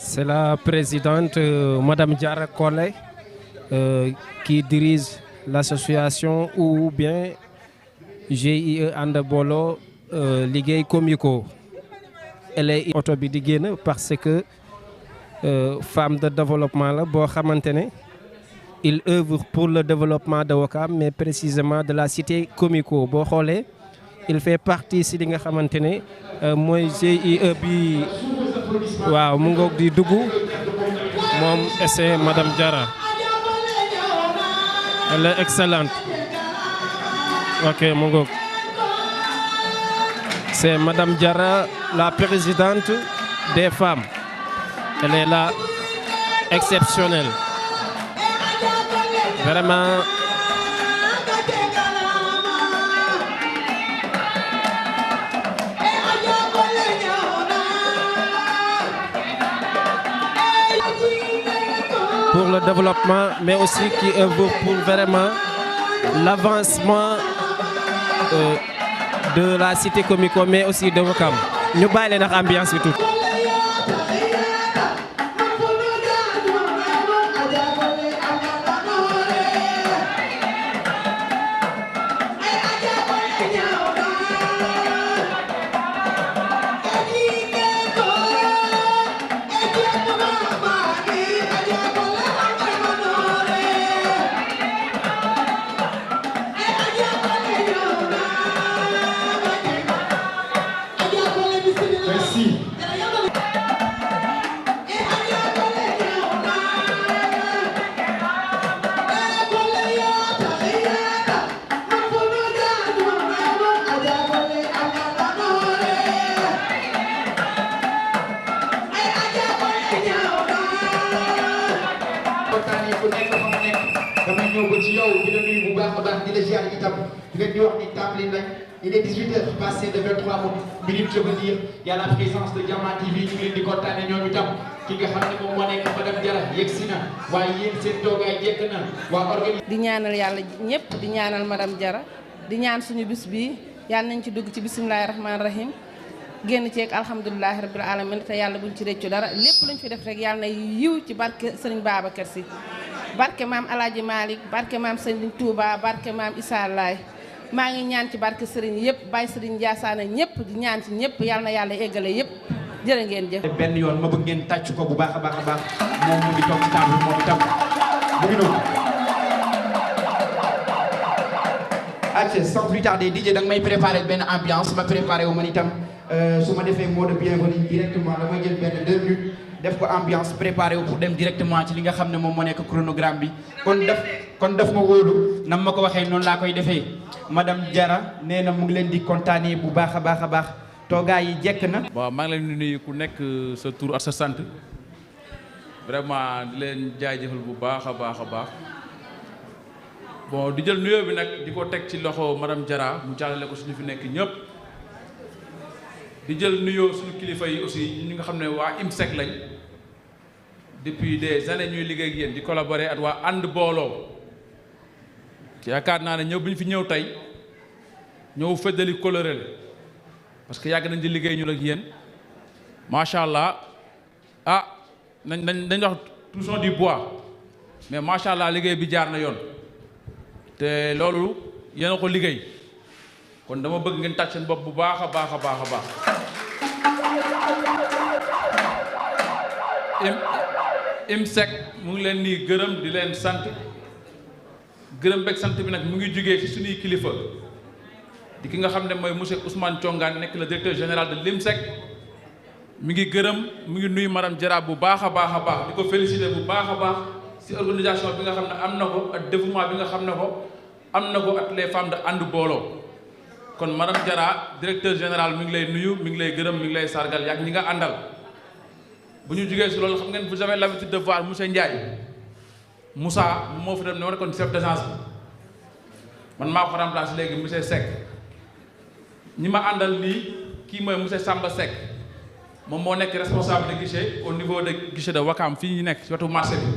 C'est la présidente Madame Diarra Colley qui dirige l'association ou bien GIE ànd booloo liggéey Comico. Elle est oto bi di génn parce que femme de développement la boo xamante ne il œuvre pour le développement de Ouakam mais précisément de la cité Comico boo xoolee il fait partie si li nga xamante ne mooy GIE bi waaw mu ngoog di dugg moom c'est Madame Diarra. Elle est excellente. Ok mu ngoog c'est Madame Diarra, la présidente des femmes. Elle est là, exceptionnelle. Vraiment. Pour le développement, mais aussi qui œuvre pour vraiment l'avancement de la cité Comico, mais aussi de Ouakam. Ñu bàyyi leen ak ambiance bi tout. Il est 18h passé de 23 minutes, je veux dire. Il y a la présence de Diama TV. Ñu ngi leen di kontaane ñoom itam ki nga xam ne moom moo nekk Madame Diarra yegsi na waaye yéen seen toogaay jekk na waa organisation. di ñaanal yàlla ñëpp di ñaanal Madame Diarra di ñaan suñu bis bi yàlla nañ ci dugg ci bisimilahi rahmaani rahim génn ceeg alhamdulilahi rabbil alamin te yàlla buñ ci réccu dara lépp luñ fi def rek yàlla na yiw ci barke Serigne Babacar Sy barke maam Alaaji Malick barke maam Serigne Touba barke maam Issa Laye maa ngi ñaan ci barke Serigne yëpp Baye Serigne Ndiassane ñëpp di ñaan ci ñëpp yal na yàlla eggale yëpp jërë ngeen jëf. benn yoon ma bëgg ngeen tàcc ko bu baax a baax a baax moom mu ngi toog ci table moom itam mu ngi noonu. ak sans plus tarder DJ da nga may préparé benn ambiance ma préparé wu man itam su ma defee mot de bienvenue directement damay jël benn 2 minutes def ko ambiance préparé wu pour dem directement ci li nga xam ne moom moo nekk chronogramme bi kon daf ma wóolu nam ma ko waxee noonu laa koy defee. Madame Diarra nee na mu ngi leen di kontaanee bu baax a baax a baax toogaay yi jekk na. waaw maa ngi leen di nuyu ku nekk sa tur ak sa sant vraiment di leen jaajëfal bu baax a baax a baax bon di jël nuyoo bi nag di ko teg ci loxo Madame Diarra mu jàllale ko suñu fi nekk ñëpp di jël nuyoo suñu kilifa yi aussi ñi nga xam ne waa IMSEC lañ depuis des années ñuy liggéey ak yéen di collaborer ak waa ànd booloo. yaakaar naa ne ñëw bi ñu fi ñëw tey ñëw feddali coloré la parce que yàgg nañ di liggéey ñu ak yéen macha allah nañ wax touchons du bois mais macha allah liggéey bi jaar na yoon te loolu yéen a ko liggéey kon dama bëgg ngeen tàcc seen bopp bu baax a baax a baax a baax. IMSEC mu ngi leen di gërëm di leen sant. gërëm beeg sant bi nag mu ngi jugee ci suñuy kilifa di ki nga xam ne mooy monsieur Ousmane Thiongane nekk le directeur général de l'IMSEC mi ngi gërëm mu ngi nuyu Madame Diarra bu baax a baax a baax di ko féliciter bu baax a baax ci organisation bi nga xam ne am na ko ak dévouement bi nga xam ne ko am na ko ak les femmes de ànd booloo kon Madame Diarra directeur général mi ngi lay nuyu mi ngi lay gërëm mi ngi lay sargal yaak ñi nga àndal bu ñu jugee ci loolu xam ngeen vous avez l'habitude de voir monsieur Ndiaye Moussa moo fi dem ne war kon chef d'agence bi man maa ko remplacé léegi monsieur Seck ñi ma àndal nii kii mooy monsieur Samba Seck moom moo nekk responsable de guichet au niveau de guichet de Ouakam fii ñu nekk ci wetu marché bi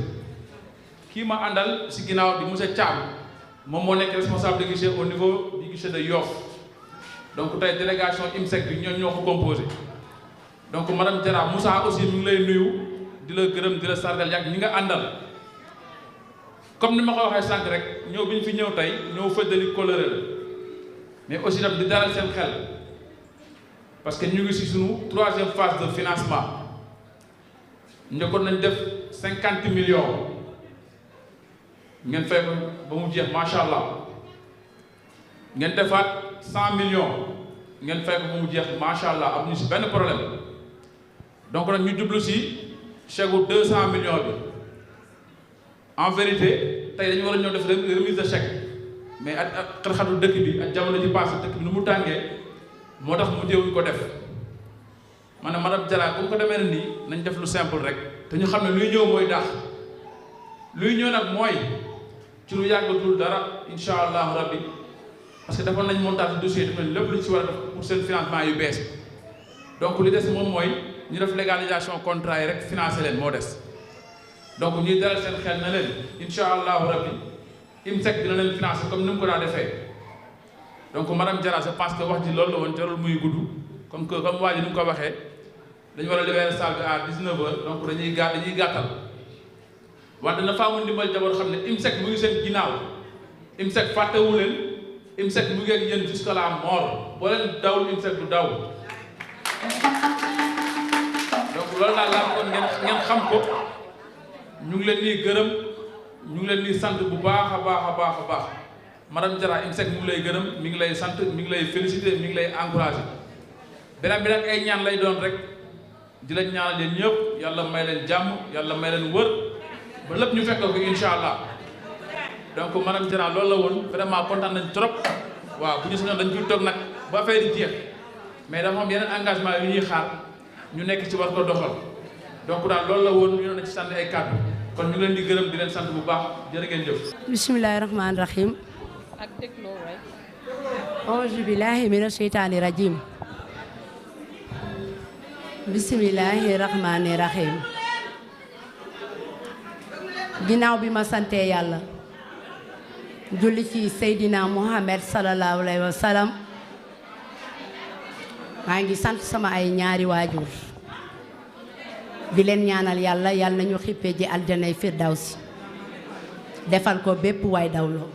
kii ma àndal si ginnaaw di monsieur Thiam moom moo nekk responsable de guichet au niveau du guichet de Yoff donc tey délégation IMSEC bi ñoo ko composé donc madame Diarra Moussa aussi mi ngi lay nuyu di la gërëm di la sargal yàgg ñi nga àndal comme ni ma ko waxee sànq rek ñëw bi ñu fi ñëw tey ñëw fëddali kóllëre la mais aussi tam di dalal seen xel parce que ñu ngi ci sunu 3e phase de financement njëkkoon nañ def 50 millions ngeen fay ba mu jeex macha allah ngeen defaat 100 millions ngeen fay ko ba mu jeex macha allah amuñu ci benn problème donc nag ñu jublu ci chèque bu 200 millions bi en vérité tey dañu war a ñëw def remise de chèque mais ak xat-xatu dëkk bi ak jamono ji passé dëkk bi nu mu tàngee moo tax mu jéewuñ ko def ma ne madame Diarra comme ko demee na nii nañ def lu simple rek te ñu xam ne luy ñëw mooy daax luy ñëw nag mooy ci lu yàggatul dara insha allahu rabbi parce que defoon nañ montage dossier def nañ lépp lu ñu ci war a def pour seen financement yu bees donc li des moom mooy ñu def légalisation contrat yi rek financé leen moo des donc ñuy dalal seen xel na leen insha allahu rabbi IMSEC dina leen financé comme ni mu ko daa defee donc madame Diarra je pense que wax ji loolu la woon jarul muy gudd comme waa ji ni mu ko waxee dañu war a libérer salle bi à 19h donc dañuy gàttal wante na faa mu ndimbal jaboot xam ne IMSEC mu ngi seen ginnaaw IMSEC fàttewu leen IMSEC mu ngi ak yéen jusqu'à la mort boo leen dawul IMSEC du daw donc loolu daal laa kon ngeen xam ko ñu ngi leen di gërëm ñu ngi leen di sant bu baax a baax madame Diarra IMSEC mi ngi lay gërëm mi ngi lay sant mi ngi lay féliciter mi ngi lay encourager beneen bi nag ay ñaan lay doon rek di leen ñaanal leen ñëpp yàlla may leen jàmm yàlla may leen wër ba lépp ñu fekk ko insha allah donc madame Diarra loolu la woon vraiment kontaan nañ trop waaw bu ñu sañoon dañ ciy toog nag ba affaire yi jeex mais dafa am yeneen engagement yu ñuy xaar ñu nekk ci war ko doxal donc daal loolu la woon ñu ne ci sant ay kàddu kon ñu leen di gërëm di leen sant bu baax jërë ngeen jëf. bismillahi rahmaani rahim. ak dégloo waay. auzu billahi mina sheytaani rajim. bismillahi rahmaani rahim. ginnaaw bi ma sante yàlla. julli ci Seydina Muhammad sallallahu alayhi wa sallam. maa ngi sant sama ay ñaari waajur. di leen ñaanal yàlla yàlla nañu xippee ji aljanay firdawsi defal ko bépp waay dawloo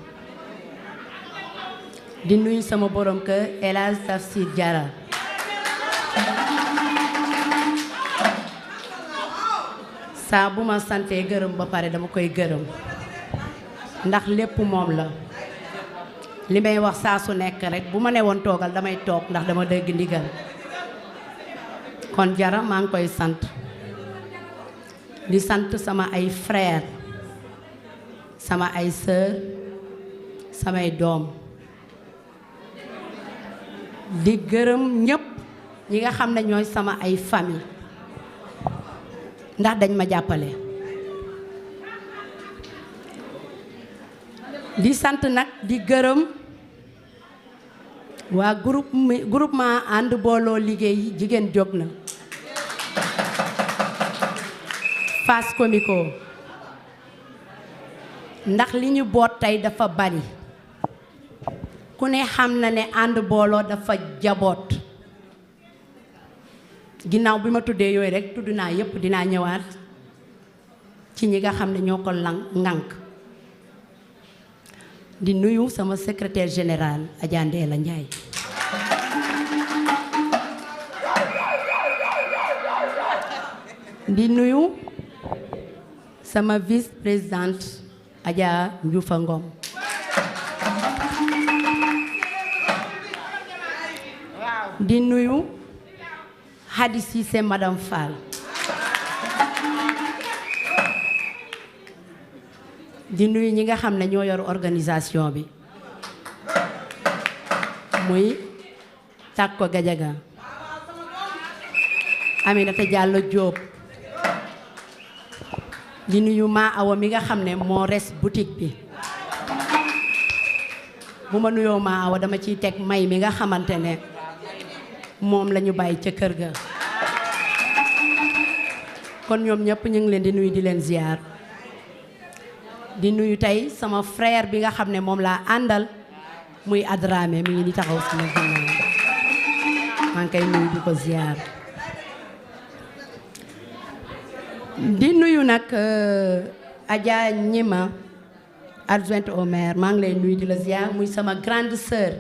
di nuyu sama borom kër El Hadj Tafsir Diarra saa bu ma santee gërëm ba pare dama koy gërëm ndax lépp moom la li may wax saa su nekk rek bu ma ne woon toogal damay toog ndax dama dégg ndigal kon Diarra maa ngi koy sant di sant sama ay frère sama ay sœur samay doom di gërëm ñépp ñi nga xam ne ñooy sama ay famille ndax dañ ma jàppale di sant nag di gërëm waa groupement ànd booloo liggéey jigéen jóg na Fass Comico ndax li ñu boot tey dafa bari ku ne xam na ne ànd booloo dafa jaboot ginnaaw bi ma tuddee yooyu rekk tudd naa yépp dinaa ñëwaat ci ñi nga xam ne ñoo ko ŋànk di nuyu sama secrétaire général Adja Ndéla Ndiaye di nuyu sama vice présidente Adja Ndioufa Ngom di nuyu Hadi Cissé madame Fall di nuyu ñi nga xam ne ñoo yor organisation bi muy Takko Gajaga Aminata Diallo Diop di nuyu maa awa mi nga xam ne moo res boutique bi bu ma nuyoo maa awa dama ciy teg may mi nga xamante ne moom la ñu bàyyi ca kër ga kon ñoom ñëpp ñu ngi leen di nuyu di leen ziar di nuyu tey sama frère bi nga xam ne moom laa àndal muy Adramé mi ngi di taxaw sama ginnaaw maa ngi koy nuyu di ko ziar di nuyu nag Adja Ñima adjointe au maire maa ngi lay nuyu di la ziar muy sama grande sœur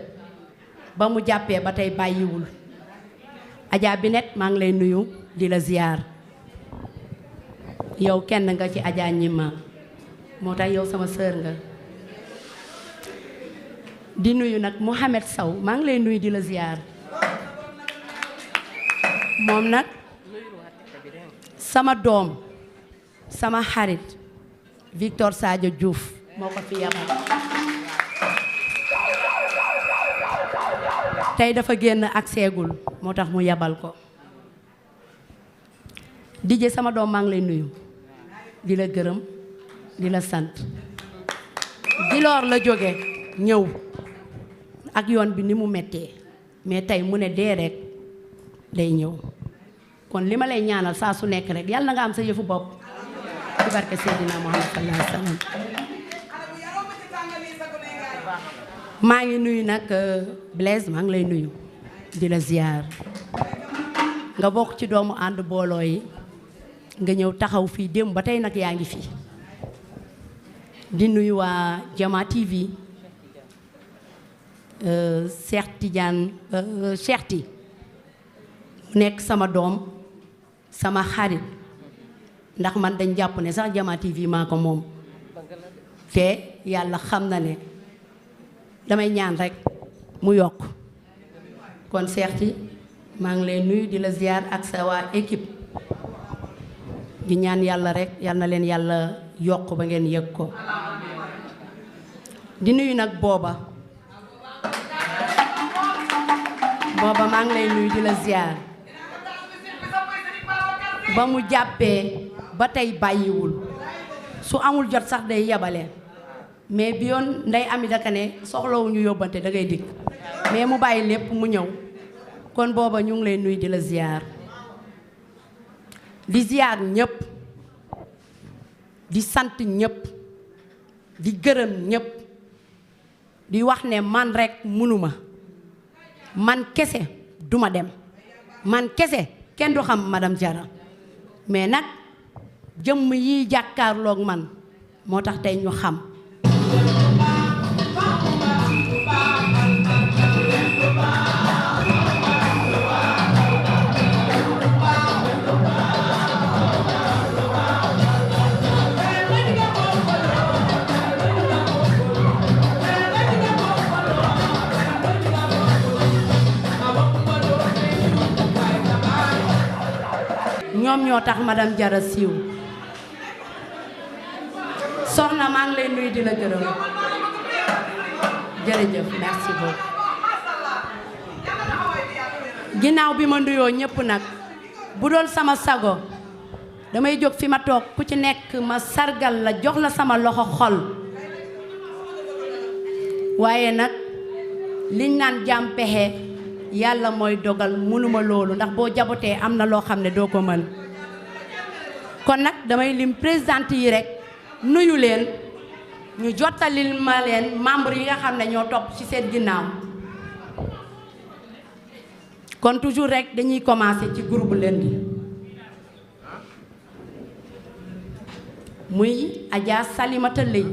ba mu jàppee ba tey bàyyiwul Adja Binet maa ngi lay nuyu di la ziar yow kenn nga ci Adja Ñima moo tax yow sama sœur nga di nuyu nag Mouhamed Sow maa ngi lay nuyu di la ziar moom nag sama doom sama xarit Victor Sadio Diouf moo ko fi yabal tey dafa génn ak seegul moo tax mu yabal ko DJ sama doom maa ngi lay nuyu di la gërëm di la sant Djilor la jóge ñëw ak yoon bi ni mu mettee mais tey mu ne dee rek day ñëw kon li ma lay ñaanal saa su nekk rek yàlla na nga am sa yëfu bopp ci barke Seydina Muhammad sallallahu alayhi wa sallam maa ngi nuyu nag Blaise maa ngi lay nuyu di la ziar nga bokk ci doomu ànd booloo yi nga ñëw taxaw fii démb ba tey nag yaa ngi fii di nuyu waa Jama TV Cheikh Tidiane Cheikh Ti mu nekk sama doom sama xarit ndax man dañ jàpp ne sax Jama TV maa ko moom te yàlla xam na ne damay ñaan rek mu yokk kon Cheikh Ti maa ngi lay nuyu di la ziar ak sa waa équipe di ñaan yàlla rek yal na leen yàlla yokk ba ngeen yëg ko di nuyu nag booba maa ngi lay nuyu di la ziar ba mu jàppee ba tey bàyyiwul su amul jot sax day yabale mais bi yoon nday ami daka ne soxlawuñu yóbbante da ngay dikk mais mu bàyyi lépp mu ñëw kon booba ñu ngi lay nuyu di la ziar di ziar ñëpp di sant ñëpp di gërëm ñëpp di wax ne man rek mënuma man kese duma dem man kese kenn du xam madame Diarra mais nag jëmm yi jàkkaarloog man moo tax tey ñu xam ñoom ñoo tax madame Diarra siiw soxna maa ngi lay nuyu di la gërëm jërëjëf merci beaucoup ginnaaw bi ma nuyoo ñëpp nag bu doon sama sago damay jóg fi ma toog ku ci nekk ma sargal la jox la sama loxo xol waaye nag liñ naan jàmm pexe yàlla mooy dogal mënuma loolu ndax boo jabotee am na loo xam ne doo ko mën kon nag damay lim présidente yi rek nuyu leen ñu jottalil ma leen membre yi nga xam ne ñoo topp ci seen ginnaaw kon toujours rek dañuy commencer ci groupe Lundi muy Adja Salimata Lay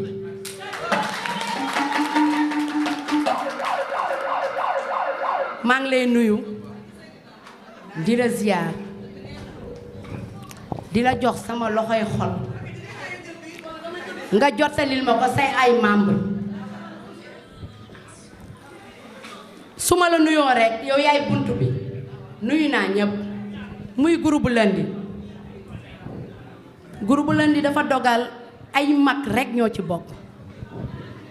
maa ngi lay nuyu di la ziar di la jox sama loxoy xol nga jottalil ma ko say ay membre su ma la nuyoo rek yow yaay bunt bi nuyu naa ñëpp muy groupe Lundi groupe Lundi dafa dogal ay mag rek ñoo ci bokk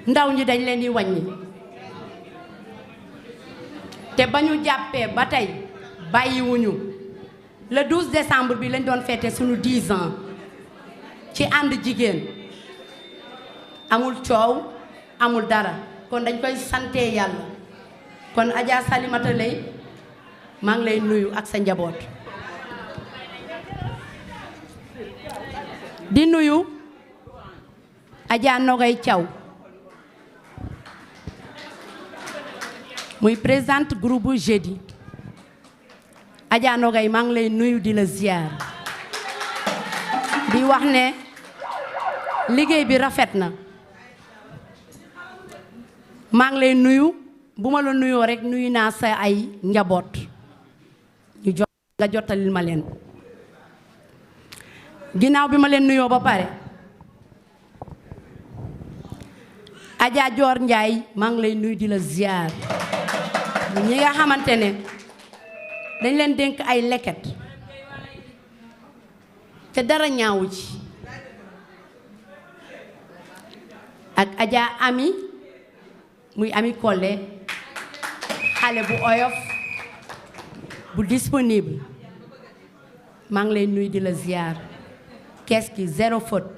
ndaw ñi dañ leen di wàññi te ba ñu jàppee ba tey bàyyiwuñu le 12 décembre bi lañ doon fêté suñu 10 ans ci ànd jigéen amul coow amul dara kon dañ koy sante yàlla kon Adja Salimata Lay maa ngi lay nuyu ak sa njaboot di nuyu Adja Nogay Thiaw muy présidente groupe Jeudi Adja Nogay maa ngi lay nuyu di la ziar di wax ne liggéey bi rafet na maa ngi lay nuyu bu ma la nuyoo rek nuyu naa sa ay njaboot ñu jot nga jottalil ma leen ginnaaw bi ma leen nuyoo ba pare Adja Dior Ndiaye maa ngi lay nuyu di la ziar ñi nga xamante ne dañ leen dénk ay leket te dara ñaawu ci ak Adja Ami muy Ami Collé xale bu oyof bu disponible maa ngi lay nuyu di la ziar kees ki zéro faute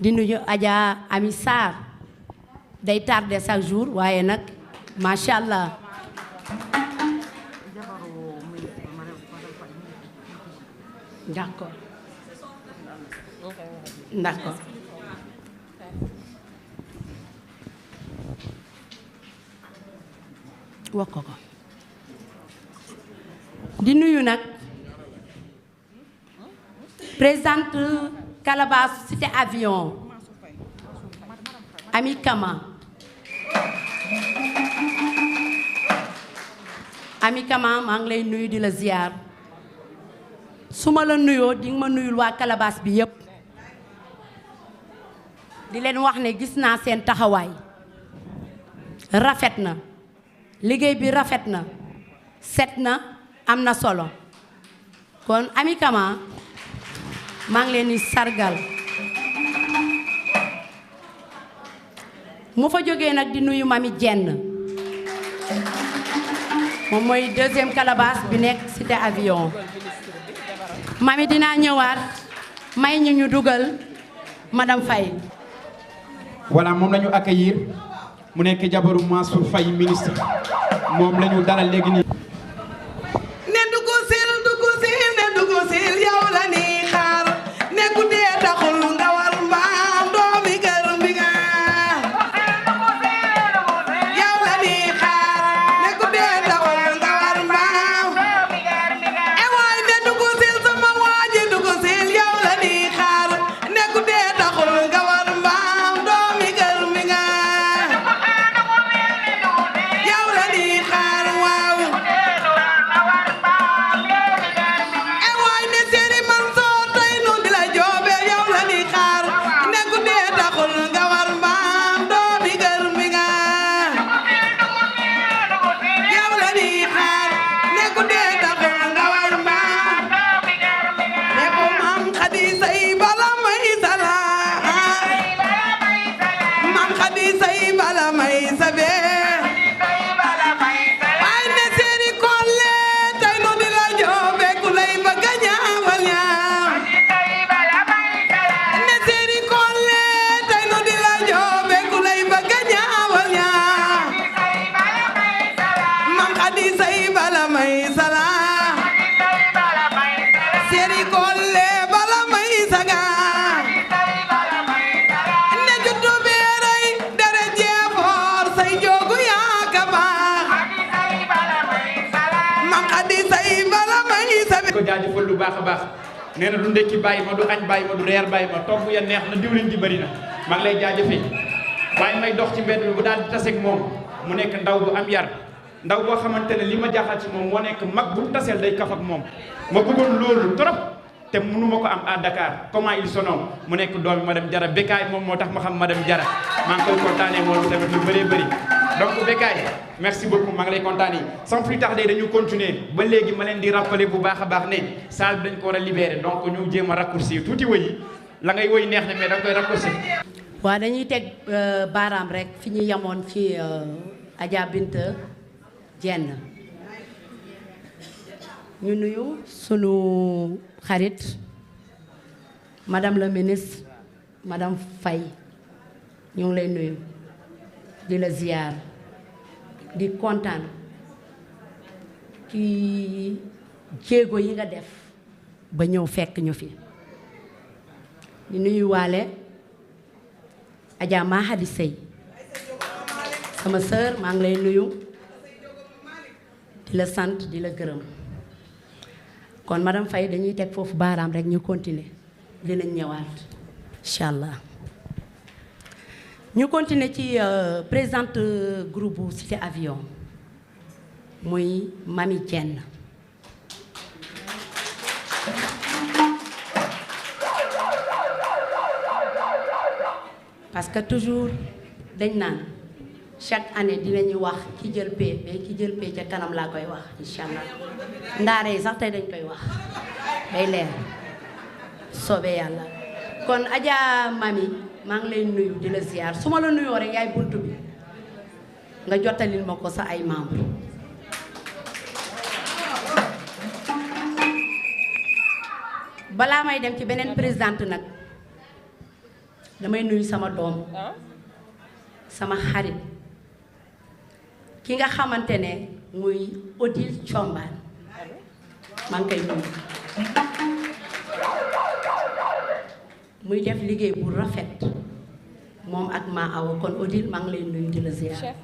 di nuyu Adja Ami Sarr day tardé chaque jour waaye nag macha allah d'accord d'accord wax ko ko di nuyu nag présidente Calabas Cité Avion Ami Kama Ami Kama maa ngi lay nuyu di la ziar su ma la nuyoo di nga ma nuyul waa Calabas bi yépp di leen wax ne gis naa seen taxawaay rafet na liggéey bi rafet na set na am na solo kon Ami Kama maa ngi leen di sargal mu fa jógee nag di nuyu Mami Jenn moom mooy deuxième Calabas bi nekk Cité Avion Mami dinaa ñëwaat may ñu dugal madame Faye. voilà moom la ñu accueillir mu nekk jabaru Mansour Faye ministre moom la ñu dalal léegi nii. ne dugg sil yow la ni xaar ne guddee taxul nga war mbaam doomi kër bi nga yow la ni xaar ne guddee taxul nga war mbaam e waay ne dugg sil sama waaji dugg sil yow la ni xaar ne guddee taxul nga war mbaam doomi kër bi nga yow la ni xaar waaw ko jaajëfal lu baax a baax nee na du ndekki bàyyi ma du añ bàyyi ma du reer bàyyi ma togg ya neex na diwlin ji bëri na maa ngi lay jaajëfee waaye may dox ci mbedd bi bu daal di taseeg moom mu nekk ndaw bu am yar ndaw boo xamante ne li ma jaaxal ci moom moo nekk mag bu taseel day kaf ak moom ma bëggoon loolu trop te mënu ma ko am à Dakar comment il se nomme mu nekk doomi madame Diarra Bécaye moom moo tax ma xam madame Diarra maa ngi koy kontaanee moom tamit lu bëree bëri donc Bécaye merci beaucoup maa ngi lay kontaanee sans plus tarder dañu continuer ba léegi ma leen di rappeler bu baax a baax ne salle bi dañ ko war a libérer donc ñu jéem a raccourcir tuuti wëy yi la ngay woy neex na mais da nga koy raccourcir. waaw dañuy teg baaraam rek fi ñu yemoon ci Adja Binta Dieng ñu nuyu sunu xarit madame la ministre madame Faye ñu ngi lay nuyu di la ziar di kontaan ci jéego yi nga def ba ñëw fekk ñu fi di nuyu waale Adja Mahadi Sey sama sœur maa ngi lay nuyu di la sant di la gërëm kon madame Faye dañuy teg foofu baaraam rek ñu continuer dinañ ñëwaat incha allah. ñu continuer ci présidente groupe bu Cité Avion muy Mami Diène. parce que toujours dañ naan chaque année dinañu wax ki jël paie mais ki jël paie ca kanam laa koy wax incha allah ndaare yi sax tey dañ koy wax day leer soobee yàlla. kon Adja Mami maa ngi lay nuyu di la ziar su ma la nuyoo rek yaay buntu bi nga jottalil ma ko sa ay membre balaa may dem ci beneen présidente nag damay nuyu sama doom sama xarit ki nga xamante ne muy Odile Thiombane maa ngi koy nuyu muy def liggéey bu rafet moom ak ma awa kon Odile maa ngi lay nuyu di la ziar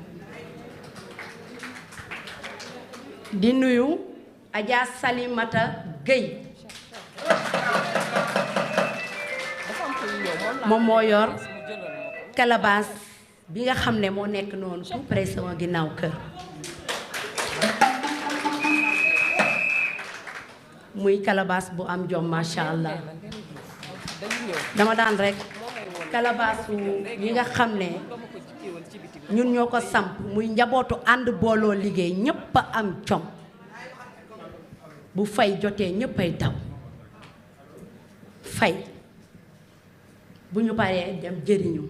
di nuyu Adja Salimata Gueye moom moo yor calebasse bi nga xam ne moo nekk noonu tout près sama ginnaaw kër muy calebasse bu am jom macha allah dama daan rek calebasse yi nga xam ne ñun ñoo ko samp muy njabootu ànd booloo liggéey ñépp a am jom bu fay jotee ñépp ay daw fay bu ñu paree dem jëriñu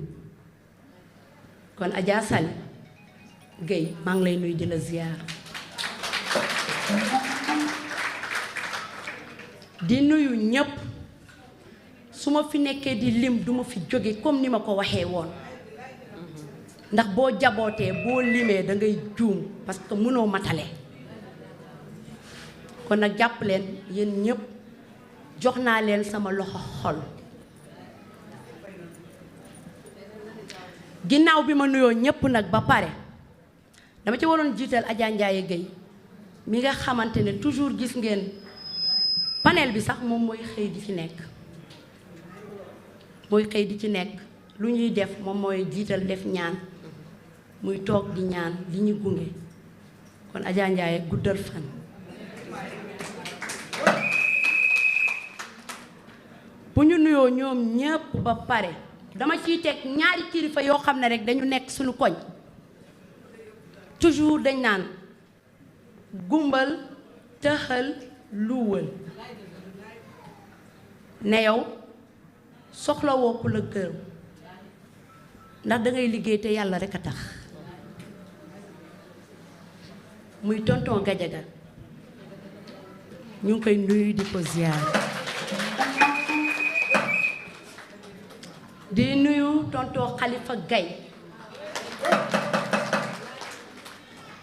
kon Adja Sali Gueye maa ngi lay nuyu di la ziar di nuyu ñépp su ma fi nekkee di lim duma fi jóge comme ni ma ko waxee woon ndax boo jabootee boo limee da ngay juum parce que mënoo matale kon nag jàpp leen yéen ñépp jox naa leen sama loxo xol ginnaaw bi ma nuyoo ñépp nag ba pare dama ci waroon jiital Adja Ndiaye Gueye mi nga xamante ne toujours gis ngeen panel bi sax moom mooy xëy di ci nekk lu ñuy def moom mooy jiital def ñaan muy toog di ñaan di ñu gunge kon Adja Ndiaye guddal fan bu ñu nuyoo ñoom ñépp ba pare dama ciy teg ñaari kilifa yoo xam ne rek dañu nekk suñu koñ toujours dañ naan gumbal tëxal luwal ne yow soxlawoo ku la gërëm ndax dangay liggéey te yàlla rek a tax muy tonton Gajaga ñu ngi koy nuyu di ko ziar di nuyu tonton Khalifa Gaye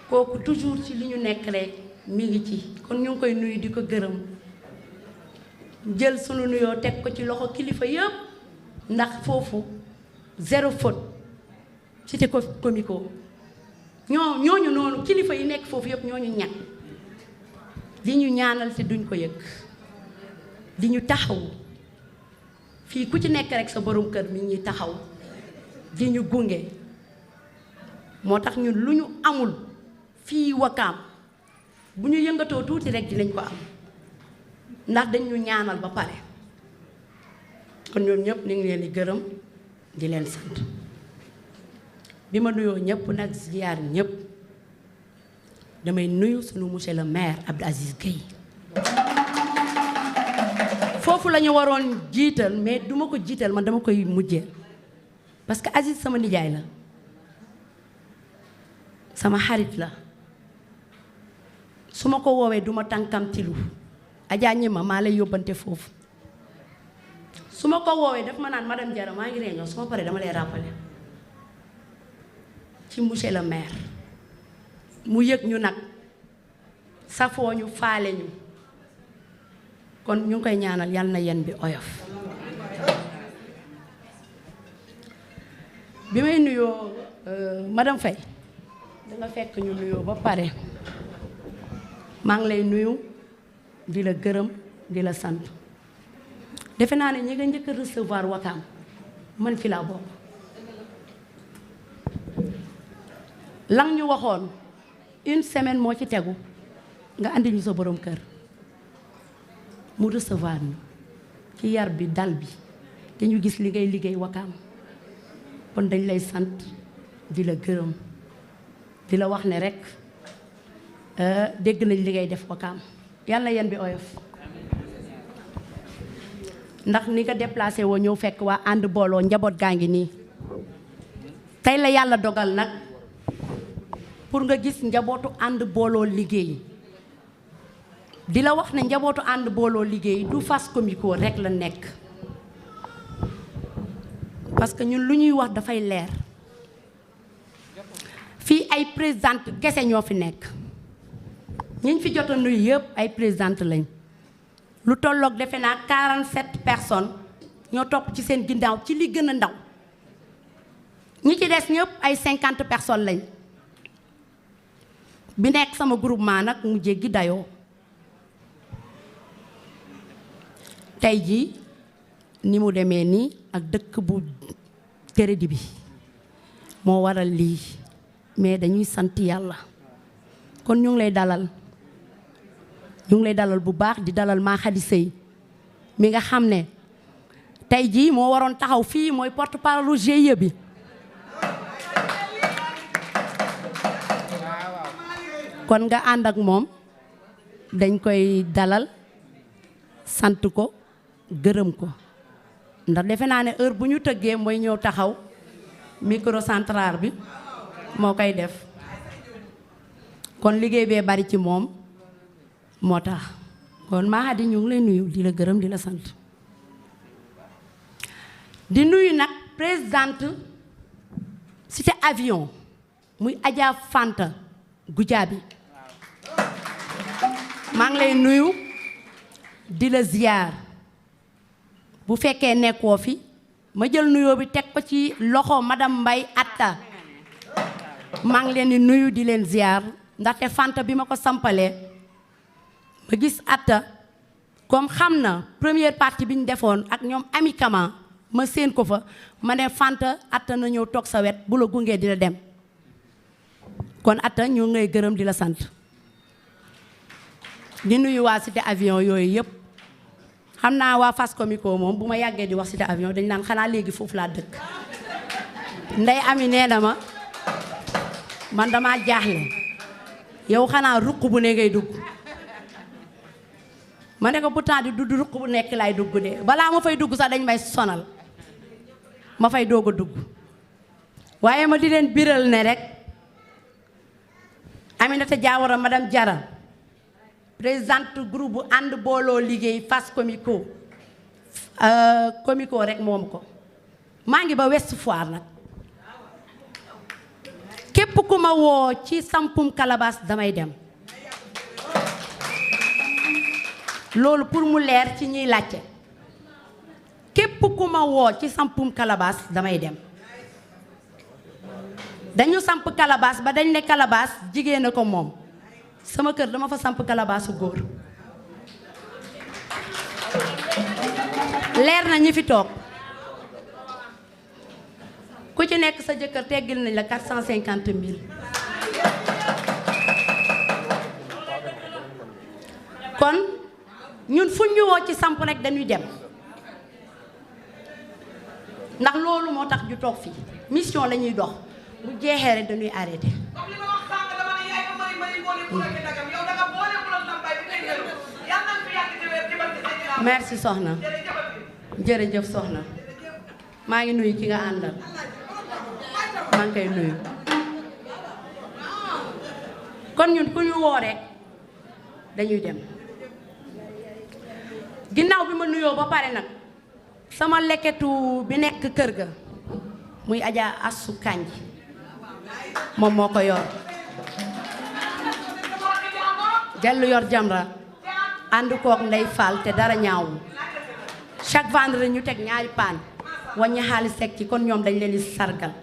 kooku toujours ci li ñu nekk rek mi ngi ci kon ñu ngi koy nuyu di ko gërëm jël sunu nuyoo teg ko ci loxo kilifa yëpp ndax foofu zéro faute Cité Comico ñooñu noonu kilifa yi nekk foofu yëpp ñooñu ñàkk di ñu ñaanal te duñ ko yëg di ñu taxaw fii ku ci nekk rek sa borom kër mi ñuy taxaw di ñu gunge moo tax ñun lu ñu amul fii Wakaam bu ñu yëngatoo tuuti rek dinañ ko am ndax dañ ñu ñaanal ba pare kon ñoom ñëpp ñu ngi leen di gërëm di leen sant bi ma nuyoo ñëpp nag ziyaar ñëpp damay nuyu sunu monsieur le maire Abdou Aziz Gueye foofu la ñu waroon jiital mais duma ko jiital man dama koy mujjee parce que Aziz sama nijaay la sama xarit la su ma ko woowee duma tànkamtilu Adja ñi maa lay yóbbante foofu su ma ko woowee daf ma naan madame Diarra maa ngi réunion su ma paree dama lay rappeler ci monsieur le maire mu yëg ñu nag safoo ñu faale ñu kon ñu ngi koy ñaanal yal na yen bi oyof bi may nuyoo madame Faye danga fekk ñu nuyoo ba pare maa ngi lay nuyu di la gërëm di la sant defe naa ne ñi nga njëkk a recevoir Wakaam man fi laa bokk. lang ñu waxoon une semaine moo ci tegu nga andi ñu sa borom kër mu recevoir ñu ci yar bi dal bi te ñu gis li ngay liggéey Wakaam kon dañ lay sant di la gërëm di la wax ne rek dégg nañ li ngay def Wakaam yàlla yen bi oyof ndax ni nga déplacé woo ñëw fekk waa ànd booloo njaboot gaa ngi nii tey la yàlla dogal nag pour nga gis njabootu ànd booloo liggéey di la wax ne njabootu ànd booloo liggéey du Fass Comico rek la nekk parce que ñun lu ñuy wax dafay leer fii ay présidente kese ñoo fi nekk ñiñ fi jot a nuyu yëpp ay présidente lañ lu tolloog defe naa 47 personnes ñoo topp ci seen ginnaaw ci li gën a ndaw ñi ci des ñëpp ay 50 personnes lañ bi nekk sama groupement nag mu jéggi dayoo tey jii ni mu demee nii ak dëkk bu tërëdi bi moo waral lii mais dañuy sant yàlla kon ñu ngi lay dalal bu baax di dalal maa Khady Seye mi nga xam ne tey jii moo waroon taxaw fii mooy porte-parole GIE bi kon nga ànd ak moom dañ koy dalal sant ko gërëm ko ndax defe naa ne heure bu ñu tëggee mooy ñëw taxaw microcentral bi moo koy def kon liggéey bee bari ci moom moo tax kon maa Khady ñu ngi lay nuyu di la gërëm di la sant di nuyu nag présidente cité avion muy Adja Fanta Goudiaby maa ngi lay nuyu di la ziyaar bu fekkee nekkoo fi ma jël nuyoo bi teg ko ci loxo madame Mbaye Atta maa ngi leen di nuyu di leen ziyaar ndaxte Fanta bi ma ko sampalee ma gis Atta comme xam na première partie bi ñu defoon ak ñoom Ami Kama ma séen ko fa ma ne Fanta Atta na ñëw toog sa wet bu la gungee dina dem kon Atta ñu ngay gërëm di la sant di nuyu waa cité avion yooyu yëpp xam naa waa Fass Comico moom bu ma yàggee di wax cité avion dañ naan xanaa léegi foofu laa dëkk Ndey Ami nee na ma man dama jaaxle yow xanaa ruq bu ne ngay dugg ma ne ko pourtant di dudd ruq bu nekk laay dugg de balaa ma fay dugg sax dañ may sonal ma fay doog a dugg waaye ma di leen biral ne rek Aminata Diawara madame Diarra présidente groupe bu ànd booloo liggéey Fass Comico Comico rek moom ko maa ngi ba Ouest Foire nag képp ku ma woo ci sampum Calabas damay dem loolu pour mu leer ci ñiy laajte képp ku ma woo ci sampum Calabas damay dem dañu samp Calabas ba dañ ne Calabas jigéen a ko moom sama kër dama fa samp Calabasu góor leer na ñi fi toog ku ci nekk sa jëkkër teggil nañ la 450 000 kon ñun fu ñu woo ci samp rek dañuy dem ndax loolu moo tax ñu toog fii mission la ñuy dox bu jeexee rek dañuy arrêté merci soxna jërëjëf soxna maa ngi nuyu ki nga àndal maa ngi koy nuyu kon ñun ku ñu woo rek dañuy dem ginnaaw bi ma nuyoo ba pare nag sama lekketu bi nekk kër ga muy Adja Assou Kanji moom moo ko yor dellu yor Jamra ànd kook Ndey Fall te dara ñaawul chaque vendredi ñu teg ñaari paan wàññi xaalis teg ci kon ñoom dañ leen di sargal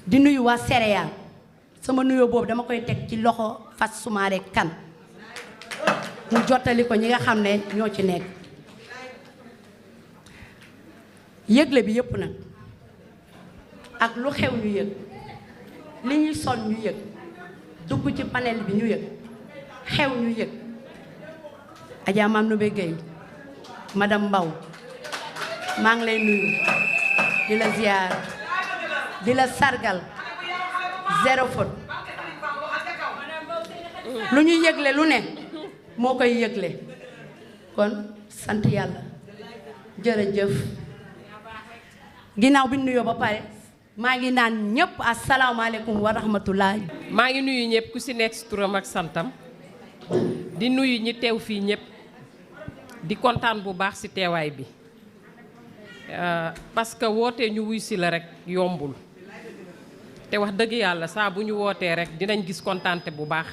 di nuyu waa céréale sama nuyoo boobu dama koy teg ci loxo Fat Soumaré Kan mu jottali ko ñi nga xam ne ñoo ci nekk. yëgle bi yëpp nag ak lu xew ñu yëg li ñuy sol ñu yëg dugg ci panel bi ñu yëg xew ñu yëg Adja Mame Ndoumbe Gueye madame Mbaw maa ngi lay nuyu di la ziar di la sargal zéro faute lu ñuy yëgle lu ne moo koy yëgle kon sant yàlla jërëjëf. ginnaaw bi ñu nuyoo ba pare maa ngi naan ñëpp asalaamaaleykum wa rahmatullah. maa ngi nuyu ñëpp ku si nekk si turam ak santam di nuyu ñi teew fii ñëpp di kontaan bu baax si teewaay bi parce que woote ñu wuy si la rek yombul te wax dëgg yàlla saa bu ñu wootee rek dinañ gis kontaante bu baax.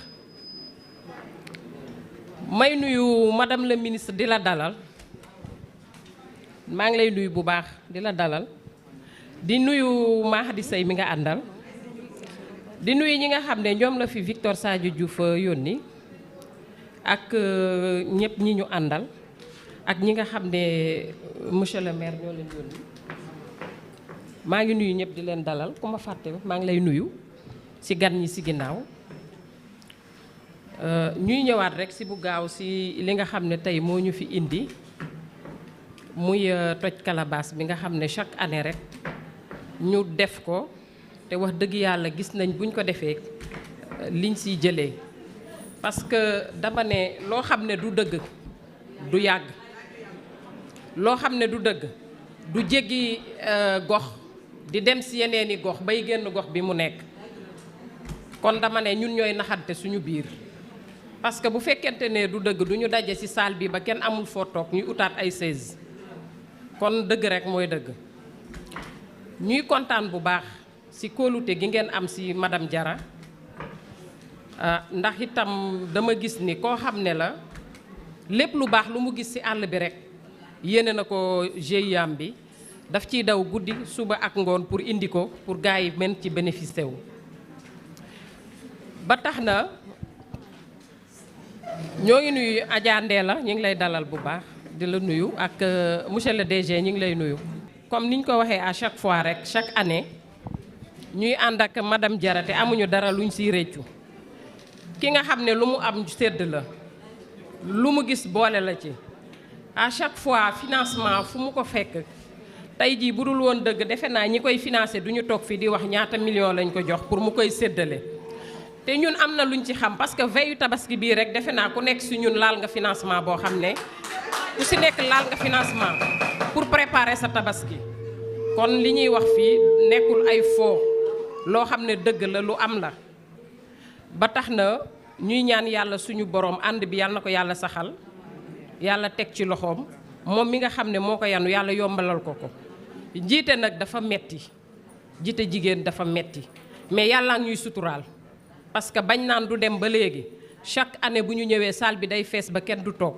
may nuyu madame la ministre di la dalal maa ngi lay nuyu bu baax di la dalal. di nuyu Mahdi Sey mi nga àndal di nuyu ñi nga xam ne ñoom la fi Victor Sadio Diouf yónni ak ñëpp ñi ñu àndal ak ñi nga xam ne monsieur le maire ñoo leen yónni maa ngi nuyu ñëpp di leen dalal ku ma fàtte maa ngi lay nuyu ci gan ñi ci ginnaaw ñuy ñëwaat rek ci bu gaaw ci li nga xam ne tey moo ñu fi indi muy toj calebasse bi nga xam ne chaque année rek ñu def ko te wax dëgg yàlla gis nañ buñ ko defee liñ siy jëlee parce que dama ne loo xam ne du dëgg du yàgg loo xam ne du dëgg du jéggi gox di dem si yeneeni gox bay génn gox bi mu nekk kon dama ne ñun ñooy naxante suñu biir parce que bu fekkente ne du dëgg du ñu daje ci salle bi ba kenn amul foo toog ñuy utaat ay chaise kon dëgg rek mooy dëgg ñuy kontaan bu baax ci kóolute gi ngeen am ci madame Diarra ndax itam dama gis ni koo xam ne la lépp lu baax lu mu gis ci àll bi rek yéene na ko GIAM bi daf ciy daw guddi suba ak ngoon pour indi ko pour gars yi mën ci bénéficier wu. ba tax na ñoo ngi nuyu Adja Ndella ñu ngi lay dalal bu baax di la nuyu ak monsieur le DG ñu ngi lay nuyu. comme niñ ko waxee à chaque fois rek chaque année ñuy ànd ak madame Diarra te amuñu dara luñ siy réccu ki nga xam ne lu mu am sédd la lu mu gis boole la ci à chaque fois financement fu mu ko fekk tey jii bu dul woon dëgg defe naa ñi koy financé duñu toog fii di wax ñaata million lañ ko jox pour mu koy séddale te ñun am na luñ ci xam parce que veillu tabaski bii rek defe naa ku nekk si ñun laal nga financement boo xam ne ku si nekk laal nga financement pour préparer sa tabaski kon li ñuy wax fii nekkul ay foo loo xam ne dëgg la lu am la ba tax na ñuy ñaan yàlla suñu borom ànd bi yàlla na ko yàlla saxal yàlla teg ci loxoom moom mi nga xam ne moo ko yanu yàlla yombalal ko ko jiite nag dafa metti jiite jigéen dafa metti mais yàlla ñuy suturaal parce que bañ naan du dem ba léegi chaque année bu ñu ñëwee salle bi day fees ba kenn du toog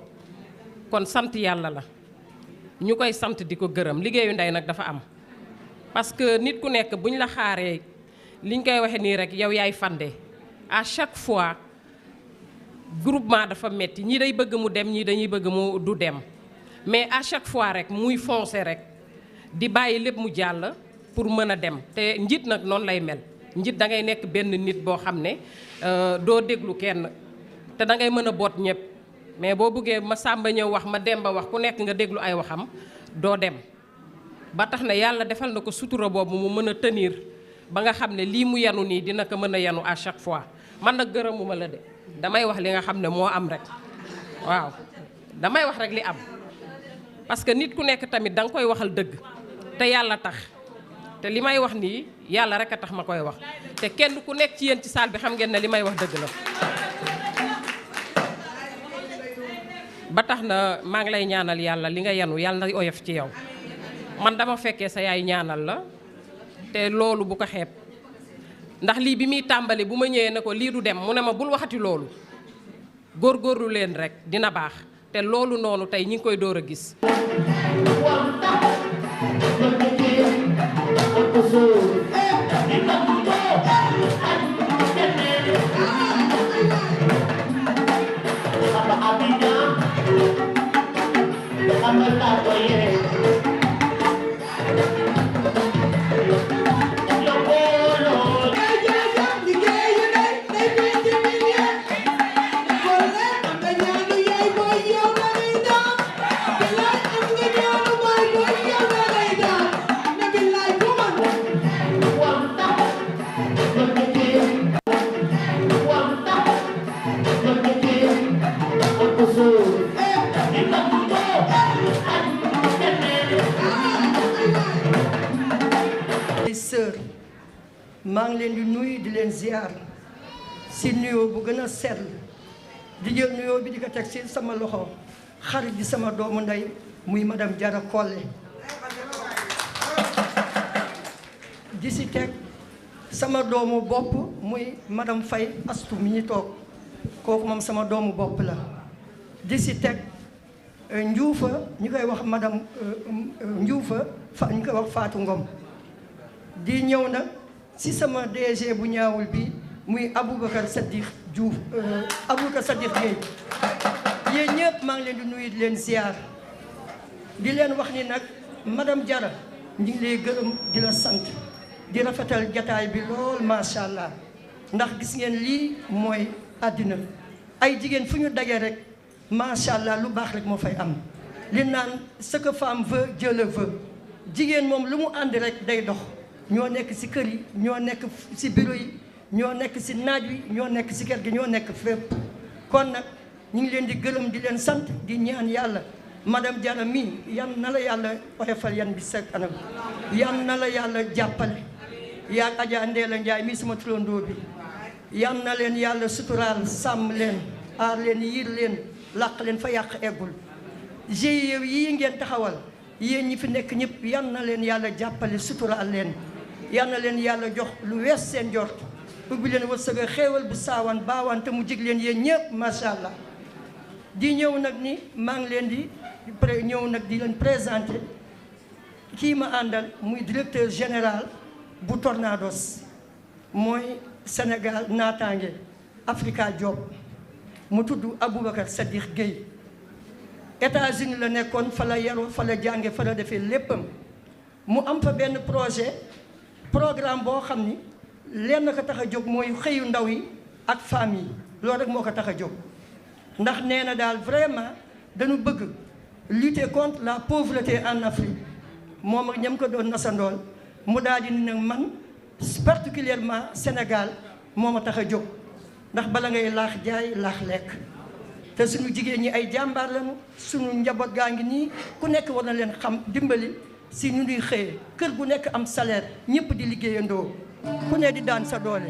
kon sant yàlla la ñu koy sant di ko gërëm liggéeyu ndey nag dafa am parce que nit ku nekk buñ la xaaree liñ koy waxee nii rek yow yaay fande à chaque fois groupement dafa metti ñii day bëgg mu dem ñii dañuy bëgg mu du dem mais à chaque fois rek muy foncer rek di bàyyi lépp mu jàll pour mën a dem te njiit nag noonu lay mel njiit da ngay nekk benn nit boo xam ne doo déglu kenn te da ngay mën a boot ñëpp mais boo bëggee ma Samba ñëw wax ma Demba wax ku nekk nga déglu ay waxam doo dem ba tax na yàlla defal na ko sutura boobu mu mën a tenir ba nga xam ne lii mu yanu nii dina ko mën a yanu à chaque fois man nag gërëmuma la de damay wax li nga xam ne moo am rek waaw damay wax rek li am parce que nit ku nekk tamit da nga koy waxal dëgg te yàlla tax te li may wax nii yàlla rek a tax ma koy wax te kenn ku nekk ci yéen ci salle bi xam ngeen ne li may wax dëgg la ba tax na maa ngi lay ñaanal yàlla li nga yanu yàlla na oyof ci yow man dama fekkee sa yaay ñaanal la te loolu bu ko xeeb ndax lii bi muy tàmbali bu ma ñëwee ne ko lii du dem mu ne ma bul waxati loolu góorgóorlu leen rek dina baax te loolu noonu tey ñi ngi koy door a gis. Abidjan maa ngi leen di nuyu di leen ziar si nuyoo bu gën a sell di jël nuyoo bi di ko teg si sama loxo xarit di sama doomu ndey muy madame Diarra Collé di si teg sama doomu bopp muy madame Faye Astou mi ñu toog kooku moom sama doomu bopp la di si teg Njuufa ñu koy wax madame Njuufa ñu koy wax Fatou Ngom di ñëw nag si sama DG bu ñaawul bi muy Aboubacar Sadikh Diouf Aboubacar Sadikh Gueye yéen ñëpp maa ngi leen di nuyu di leen ziar di leen wax ni nag madame Diarra ñu ngi lay gërëm di la sant di rafetal jataay bi lool macha allah ndax gis ngeen lii mooy àddina ay jigéen fu ñu dagee rek macha allah lu baax rek moo fay am li naan ce que femme veut Dieu le veut jigéen moom lu mu ànd rek day dox ñoo nekk ci kër yi ñoo nekk ci bureau yi ñoo nekk ci naaj wi ñoo nekk ci kër gi ñoo nekk fépp kon nag ñu ngi leen di gërëm di leen sant di ñaan yàlla madame Diarra mii yan na la yàlla oyofal yan bi sa kanam yan na la yàlla jàppale yaa Adja Ndéla Ndiaye mii sama turandoo bi yan na leen yàlla suturaal sàmm leen aar leen yiir leen làq leen fa yàq eggul GIE yii ngeen taxawal yéen ñi fi nekk ñëpp yan na leen yàlla jàppale suturaal leen yan na leen yàlla jox lu wees seen jort ubbi leen wërsëg xéewal bu saawaan baawaan te mu jig leen yéen ñëpp macha allah di ñëw nag ni maa ngi leen di ñëw nag di leen présenté kii ma àndal muy directeur général bu Tornados mooy Sénégal naataange Africa Job mu tudd Aboubacar Sadikh Gueye États-Unis la nekkoon fa la yaroo fa la jànge fa la defee léppam mu am fa benn programme boo xam ni lenn ko tax a jóg mooy xëyu ndaw yi ak femmes yi loolu rek moo ko tax a jóg ndax nee na daal vraiment dañu bëgg lutter contre la pauvreté en Afrique moom ak ñam ko doon nasandool mu daal di ni nag man particulièrement Sénégal moo ma tax a jóg ndax bala ngay laax jaay laax lekk te suñu jigéen ñi ay jàmbaar lañu suñu njaboot gaa ngi nii ku nekk war na leen xam dimbali si ñu ñuy xëyee kër gu nekk am salaire ñëpp di liggéeyandoo ku ne di daan sa doole.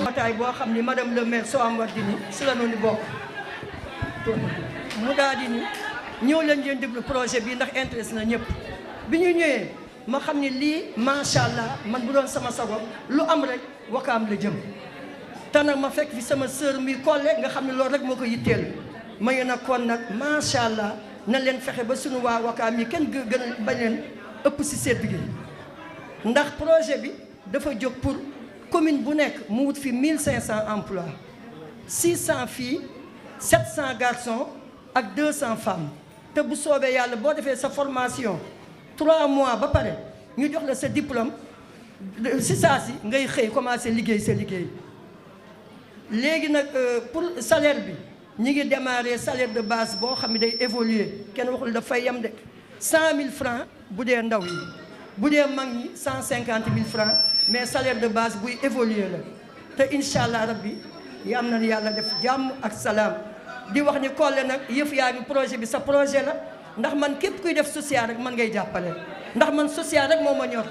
mbootaay boo xam ni madame le maire Soham Wardini si la noonu bokk mu daal di ni ñëw leen ngeen déglu projet bi ndax intéresse na ñëpp bi ñu ñëwee ma xam ni lii macha allah man bu doon sama sago lu am rek Wakaam la jëm te nag ma fekk fi sama sœur mi Collé nga xam ne loolu rek moo ko yitteel ma ngi nag kon nag macha allah na leen fexe ba sunu waa Wakaam yi kenn gën bañ leen ëpp si sedd gi ndax projet bi dafa jóg pour commune bu nekk mu wut fi 1500 emplois 600 filles 700 garçons ak 200 femmes te bu soobee yàlla boo defee sa formation 3 mois ba pare ñu jox la sa diplôme si saa si ngay xëy commencé liggéey sa liggéey léegi nag pour salaire bi ñi ngi démarrer salaire de base boo xam ne day évoluer kenn waxul dafay yem de 100 000 francs bu dee ndaw yi bu dee mag ñi 150 000 francs mais salaire de base buy évoluer la te incha allah rabbi yam na yàlla def jàmm ak salaam di wax ni Collé nag yëf yaa ngi projet bi sa projet la ndax man képp kuy def social rek man ngay jàppale ndax man social rek moo ma ñor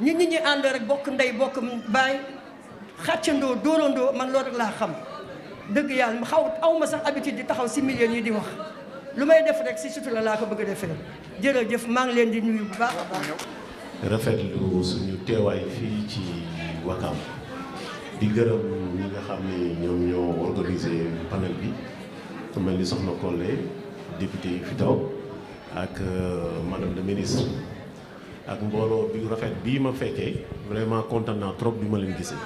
nit ñi ànd rek bokk ndey bokk baay xàccandoo dóorandoo man loolu rek laa xam dëgg yàlla aw ma sax habitude di taxaw si millions yi di wax lu may def rek si sutura laa ko bëgg a defee jërëjëf maa ngi leen di nuyu bu baax a baax. rafetlu suñu teewaay fii ci Wakaam di gërëm ñi nga xam ne ñoom ñoo organisé panel bi ku mel ni Soxna Collé député yi fi taw ak madame le ministre ak mbooloo bi rafet bii ma fekkee vraiment kontaan naa trop bi ma leen gisee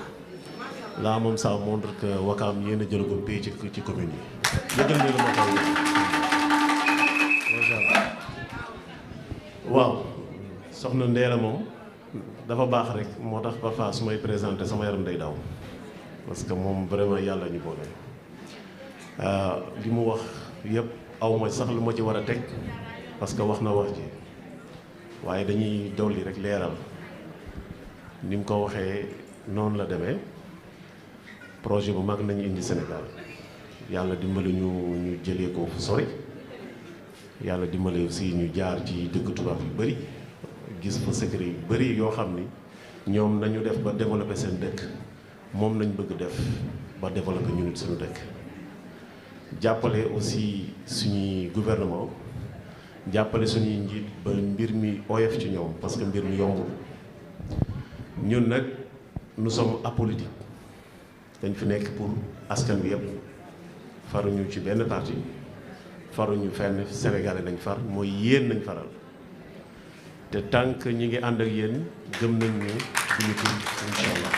là moom ça montre que Wakam yéen a jëlagum pays ci commune yi yëgal ne la moo koy waaw soxna Ndéla moom dafa baax rek moo tax parfois su may présenté sama yaram day daw parce que moom vraiment yàlla ñu boole li mu wax yëpp awma sax lu ma ci war a teg parce que wax na wax ji waaye dañuy dolli rek leeral ni mu ko waxee noonu la demee projet bu mag nañu indi Sénégal yàlla dimbali ñu jëlee ko fu sori yàlla dimbali aussi ñu jaar ci dëkk tubaab yu bëri gis fa secret yu bëri yoo xam ni ñoom nañu def ba développer seen dëkk moom nañ bëgg def ba développer ñu nit suñu dëkk jàppale aussi suñuy gouvernement jàppale suñuy njiit ba mbir mi oyof ci ñoom parce que mbir mi yombul ñun nag nous sommes apolitiques dañ fi nekk pour askan bi yëpp faruñu ci benn parti faruñu fenn Sénégalais nañ far mooy yéen nañ faral te tant que ñi ngi ànd ak yéen gëm nañ ne duñu tur incha allah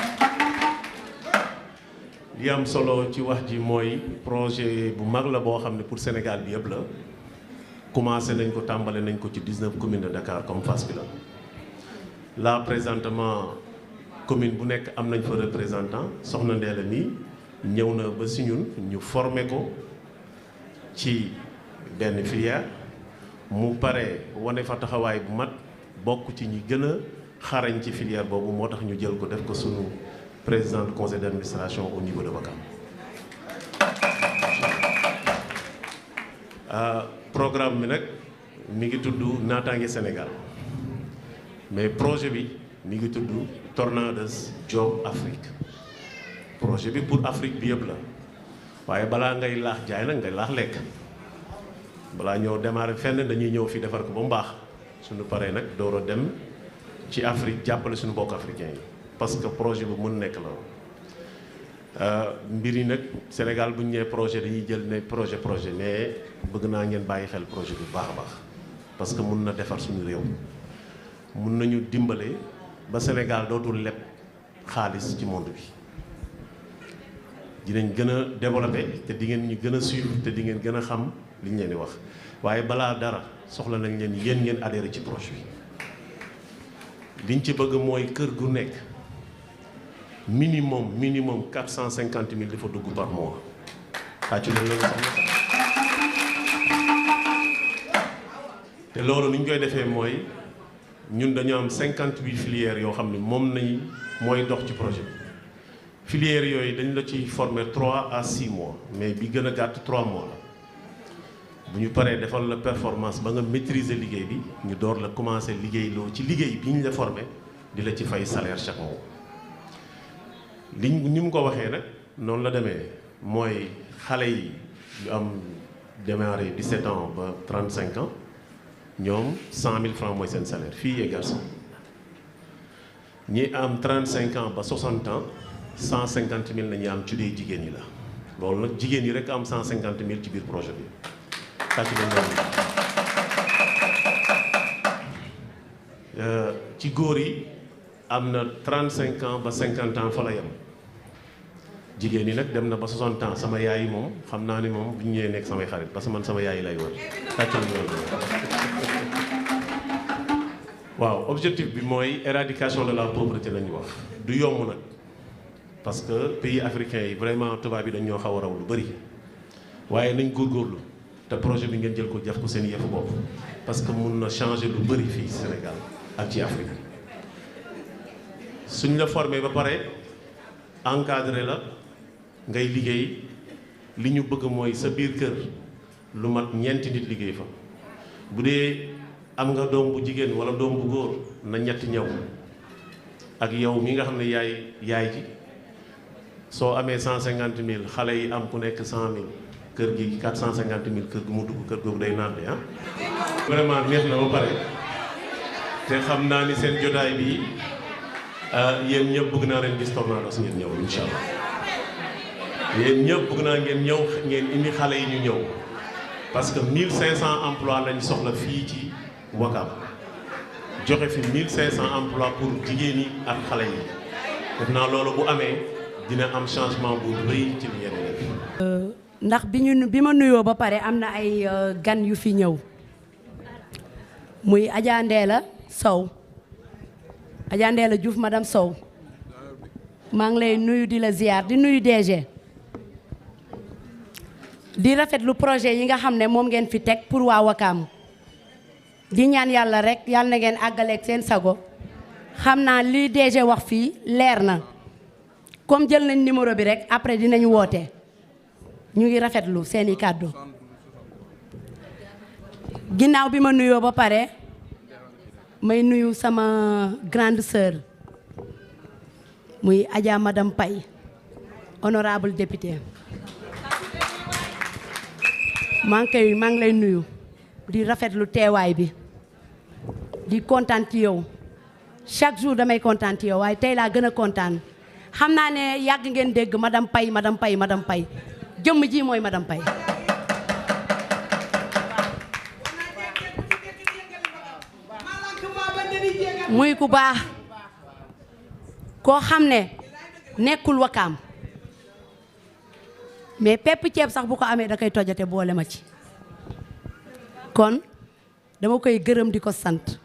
li am solo ci wax ji mooy projet bu mag la boo xam ne pour Sénégal bi yëpp la commencé nañ ko tàmbale nañ ko ci 19 communes de Dakar comme Fass bi la là présentement commune bu nekk am nañ fa représentant soxna Ndéla mi ñëw na ba si ñun ñu formé ko ci benn filière mu pare wane fa taxawaay bu mat bokk ci ñi gën a xarañ ci filière boobu moo tax ñu jël ko def ko sunu président du conseil d'administration au niveau de Wakam. Programme bi nag mi ngi tudd Naataange Sénégal mais projet bi mi ngi tudd Tornades Job Afrique projet bi pour Afrique bi yëpp la waaye balaa ngay laax jaay nag ngay laax lekk balaa ñëw démarrer fenn dañuy ñëw fii defar ko ba mu baax suñu paree nag door a dem ci Afrique jàppale suñu mbokk africain yi parce que projet bu mën nekk la mbir yi nag Sénégal bu ñu ñëwee projet dañuy jël ne projet mais bëgg naa ngeen bàyyi xel projet bi bu baax a baax parce que mun na defar suñu réew mun nañu dimbale ba Sénégal dootul leb xaalis ci monde bi dinañ gën a développé te di ngeen ñu gën a suivre te di ngeen gën a xam li ñu leen di wax waaye balaa dara soxla nañ leen yéen ngeen adhéré ci projet bi liñ ci bëgg mooy kër gu nekk minimum 450 000 dafa dugg par mois tàccu leen la te loolu ni ñu koy defee mooy ñun dañu am 58 filières yoo xam ne moom nañ mooy dox ci projet bi filières yooyu dañ la ci former 3 à 6 mois mais bi gën a gàtt 3 mois la bu ñu paree defal la performance ba nga maîtriser liggéey bi ñu door la commencer liggéey loo ci liggéey bi ñu la formé di la ci fay salaire chaque mois ni mu ko waxee nag noonu la demee mooy xale yi yu am démarré 17 ans ba 35 ans ñoom 100 000 francs mooy seen salaire filles et garçons ñi am 35 ans ba 60 ans 150 000 la ñuy am ci dee jigéen ñi la loolu nag jigéen ñi rek am 150 000 ci biir projet bi tàcc nañ ci góor yi am na 35 ans ba 50 ans fa la yem jigéen ñi nag dem na ba 60 ans sama yaay yi moom xam naa ni moom bu ñu ñëwee nekk samay xarit parce que man sama yaay lay wër tàcc waaw objectif bi mooy éradication de la pauvreté la ñu wax du yomb nag parce que pays africains yi vraiment tubaab yi dañ ñoo xaw a raw lu bëri waaye nañ góorgóorlu te projet bi ngeen jël ko def ko seen yëfu bopp parce que mun na changer lu bëri fii Sénégal ak ci Afrique suñ la formé ba pare encadré la ngay liggéey li ñu bëgg mooy sa biir kër lu mat ñeenti nit liggéey fa bu dee am nga doom bu jigéen wala doom bu góor na ñetti ñëw ak yow mi nga xam ne yaay ji soo amee 150 000 xale yi am ku nekk 100 000 kër gi 450 000 kër gu mu dugg kër googu day naan de ah. vraiment neex na ba pare te xam naa ni seen jotaay bi yéen ñëpp bëgg naa leen gis Tornados ngeen ñëw incha allah yéen ñëpp bëgg naa ngeen ñëw ngeen indi xale yi ñu ñëw parce que 1500 emplois lañ soxla fii ci Wakam joxe fi 1500 emplois pour jigéen yi ak xale yi def naa loolu bu amee dina am changement bu rëy ci li ngeen def. ndax bi ma nuyoo ba pare am na ay gan yu fi ñëw muy Adja Ndella Sow Adja Ndella Diouf madame Sow maa ngi lay nuyu di la ziar di nuyu DG di rafetlu projet yi nga xam ne moom ngeen fi teg pour waa Wakaam di ñaan yàlla rek yàlla na ngeen àggaleeg seen sago xam naa li DG wax fii leer na comme jël nañ numéro bi rek après dinañu woote ñu ngi rafetlu seeni kàddu ginnaaw bi ma nuyoo ba pare may nuyu sama grande sœur muy Adja madame Paye honorable député maa ngi lay nuyu di rafetlu teewaay bi di kontaan ci yow chaque jour damay kontaan ci yow waaye tey laa gën a kontaan xam naa ne yàgg ngeen dégg madame Paye madame Paye madame Paye jëmm ji mooy madame Paye muy ku baax koo xam ne nekkul Wakaam mais pepp ceeb sax bu ko amee da koy tojate boole ma ci kon dama koy gërëm di ko sant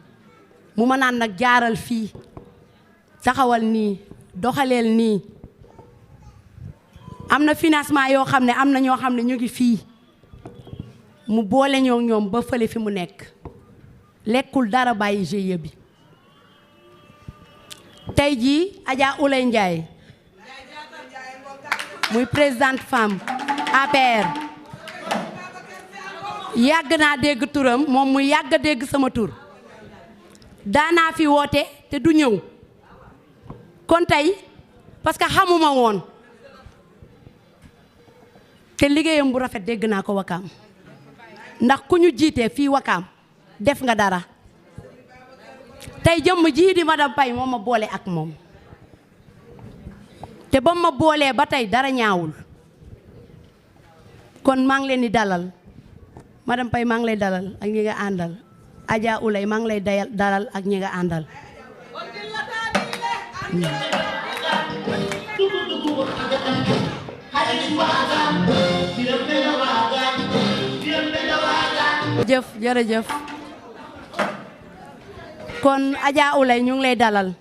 mu ma naan nag jaaral fii taxawal nii doxaleel nii am na financement yoo xam ne am na ñoo xam ne ñu ngi fii mu boole ñoo ñoom ba fële fi mu nekk lekkul dara bàyyi GIE bi tey jii Adja Oulay Ndiaye muy présidente femme APR yàgg naa dégg turam moom mu yàgg a dégg sama tur daanaa fi woote te du ñëw kon tey parce que xamuma woon te liggéeyam bu rafet dégg naa ko Wakaam ndax ku ñu jiite fii Wakaam def nga dara tey jëmm jii di madame Paye moo ma boole ak moom te ba ma boolee ba tey dara ñaawul kon maa ngi leen di dalal madame Paye maa ngi lay dalal ak ñi nga àndal Adja Oulay maa ngi lay dalal ak ñi nga àndal jërëjëf kon Adja Oulay ñu ngi lay dalal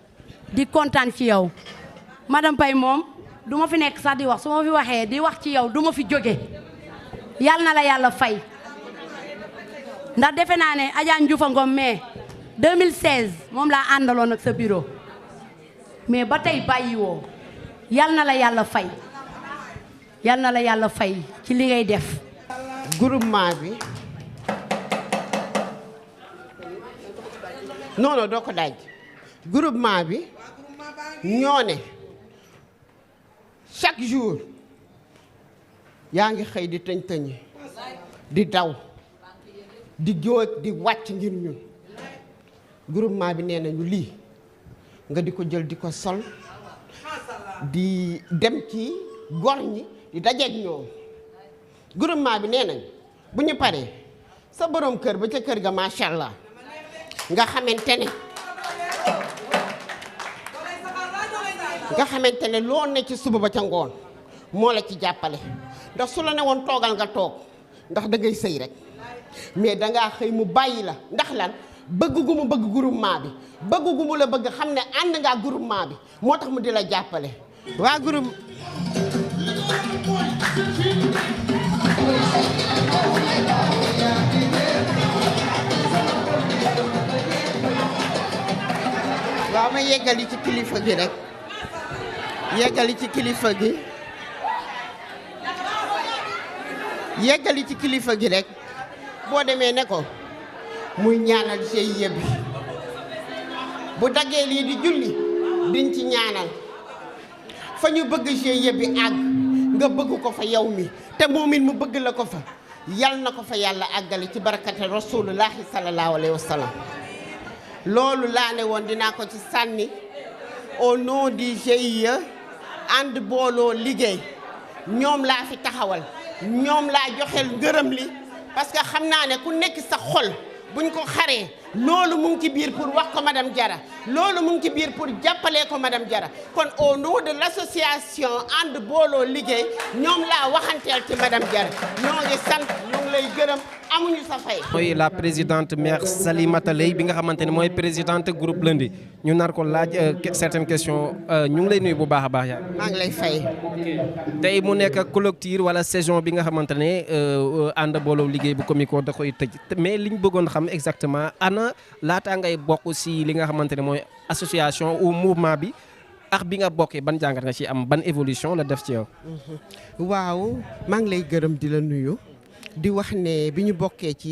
di kontaan ci yow madame Paye moom du ma fi nekk sax di wax su ma fi waxee di wax ci yow du ma fi jóge yàlla na la yàlla fay ndax defe naa ne Adja Ndioufa Ngom mais 2016 moom laa àndaloon ak sa bureau mais ba tey bàyyi woo yàlla na la yàlla fay yàlla na la yàlla fay ci li ngay def groupement bi non doo ko daaj groupement bi ñoo ne chaque jour yaa ngi xëy di tëñ-tëñi di daw di jóoj di wàcc ngir ñun groupement bi nee nañu lii nga di ko jël di ko sol di dem ci gor ñi di dajeeg ñoom groupement bi nee nañ bu ñu paree sa borom kër ba ca kër ga macha allah nga xamante ne loo ne ci suba ba ca ngoon moo la ci jàppale ndax su la ne woon toogal nga toog ndax da ngay sëy rek mais dangaa xëy mu bàyyi la ndax lan bëgg gu mu bëgg groupement bi bëgg gu mu la bëgg xam ne ànd ngaa groupement bi moo tax mu di la jàppale waa groupe waaw ma yeggali ci kilifa gi rek yeggali ci kilifa gi rek boo demee ne ko muy ñaanal GIE bi bu daggee lii di julli diñ ci ñaanal fa ñu bëgg GIE bi àgg nga bëgg ko fa yow mi te moomin mu bëgg la ko fa yal na ko fa yàlla àggale ci barakate rasulullahi sallallahu alayhi wa sallam loolu laa ne woon dinaa ko ci sànni au nom du GIE ànd booloo liggéey ñoom laa fi taxawal ñoom laa joxel ngërëm li parce que xam naa ne ku nekk sa xol buñ ko xaree loolu mu ngi ci biir pour wax ko madame Diarra loolu mu ngi ci biir pour jàppalee ko madame Diarra kon au nom de l'association ànd booloo liggéey ñoom laa waxanteel ci madame Diarra ñoo ngi sant ñoo ngi lay gërëm amuñu sa fay. mooy la présidente mère Salimata Lay bi nga xamante ne mooy présidente groupe Lundi ñu nar ko laaj certaines questions ñu ngi lay nuyu bu baax a baax yaa maa ngi lay fay. tey mu nekk clôture wala saison bi nga xamante ne ànd booloo liggéey bu Comico da koy tëj mais liñ bëggoon xam exactement ana laata ngay bokk si li nga xamante ne mooy association ou mouvement bi ak bi nga bokkee ban jàngat nga ci am ban évolution la def ci yow. waaw maa ngi lay gërëm di la nuyu. di wax ne bi ñu bokkee ci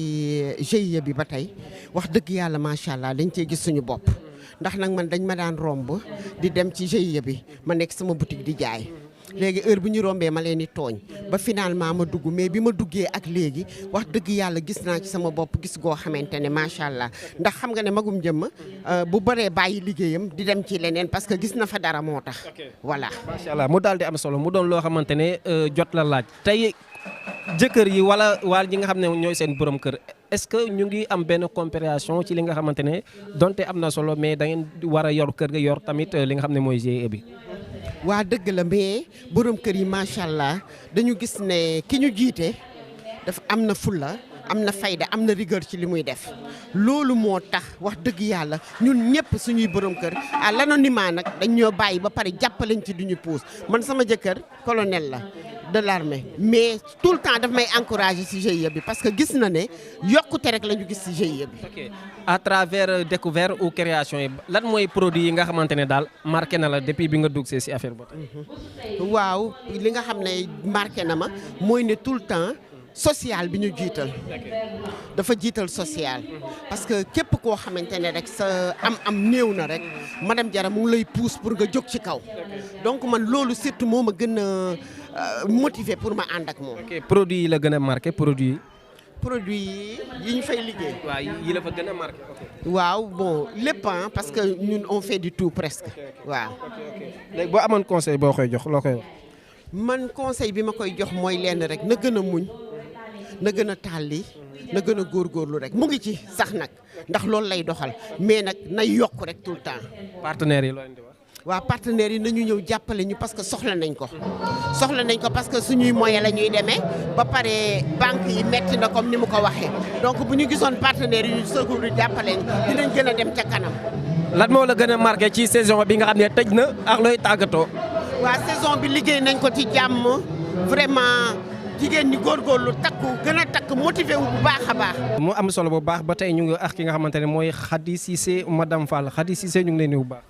GIE bi ba tey wax dëgg yàlla macha allah dañ cee gis suñu bopp ndax nag man dañ ma daan romb di dem ci GIE bi ma nekk sama boutique di jaay léegi heure bu ñu rombee ma leen di tooñ ba finalement ma dugg mais bi ma duggee ak léegi wax dëgg yàlla gis naa ci sama bopp gis goo xamante ne macha allah ndax xam nga ne magum jëmm bu bëree bàyyi liggéeyam di dem ci leneen parce que gis na fa dara moo tax. voilà macha allah mu daal di am solo mu doon loo xamante ne jot la laaj tey. jëkkër yi wala ñi nga xam ne ñooy seen borom kër est-ce que ñu ngi am benn compréhension ci li nga xamante ne donte am na solo mais da ngeen war a yor kër ga yor tamit li nga xam ne mooy GIE bi. waa dëgg la mais borom kër yi macha allah dañu gis ne ki ñu jiite dafa am na fulla am na fayda am na rigueur ci li muy def loolu moo tax wax dëgg yàlla ñun ñëpp suñuy borom kër à l'anonymat nag dañ ñoo bàyyi ba pare jàppaleñ ci duñu puus man sama jëkkër colonel la. de l'armée mais tout le temps daf may encourager ci GIE bi parce que gis na ne yokkute rek la ñu gis ci GIE bi. ok à travers découverte ou création yi lan mooy produit yi nga xamante ne daal marqué na la depuis bi nga dugg ci affaire boobu. waaw li nga xam ne marqué na ma mooy ne tout le temps social bi ñu jiital. dafa jiital social. parce que képp koo xamante ne rek sa am néew na rek madame Diarra mu ngi lay pousse pour nga jóg ci kaw donc man loolu surtout moo ma gën a motivé pour ma ànd ak moom. ok produit yi la gën a marqué produit yi. produit yi ñu fay liggéey. waaw yi la fa gën a marqué. waaw bon lépp parce que ñun on fait du tout presque. waaw. léegi boo amoon conseil boo koy jox loo koy wax. man conseil bi ma koy jox mooy lenn rek na gën a muñ na gën a tàlli na gën a góorgóorlu rek mu ngi ci sax nag ndax loolu lay doxal mais nag na yokk rek tout le temps. partenaires yi loo leen di wax. waaw partenaires yi nañu ñëw jàppale ñu parce que soxla nañ ko parce que suñuy moyen la ñuy demee ba pare banque yi metti na comme ni mu ko waxee donc bu ñu gisoon partenaires yi ñu secours di jàppale ñu dinañ gën a dem ca kanam. lan moo la gën a marqué ci saison bi nga xam ne tëj na ak looy tàggatoo. waaw saison bi liggéey nañ ko ci jàmm vraiment jigéen ñi góorgóorlu takku gën a takk motivé wu bu baax a baax. mu am solo bu baax ba tey ñu ngi ak ki nga xamante ne mooy Khady Cissé madame Fall Khady Cissé ñu ngi leen di bu baax.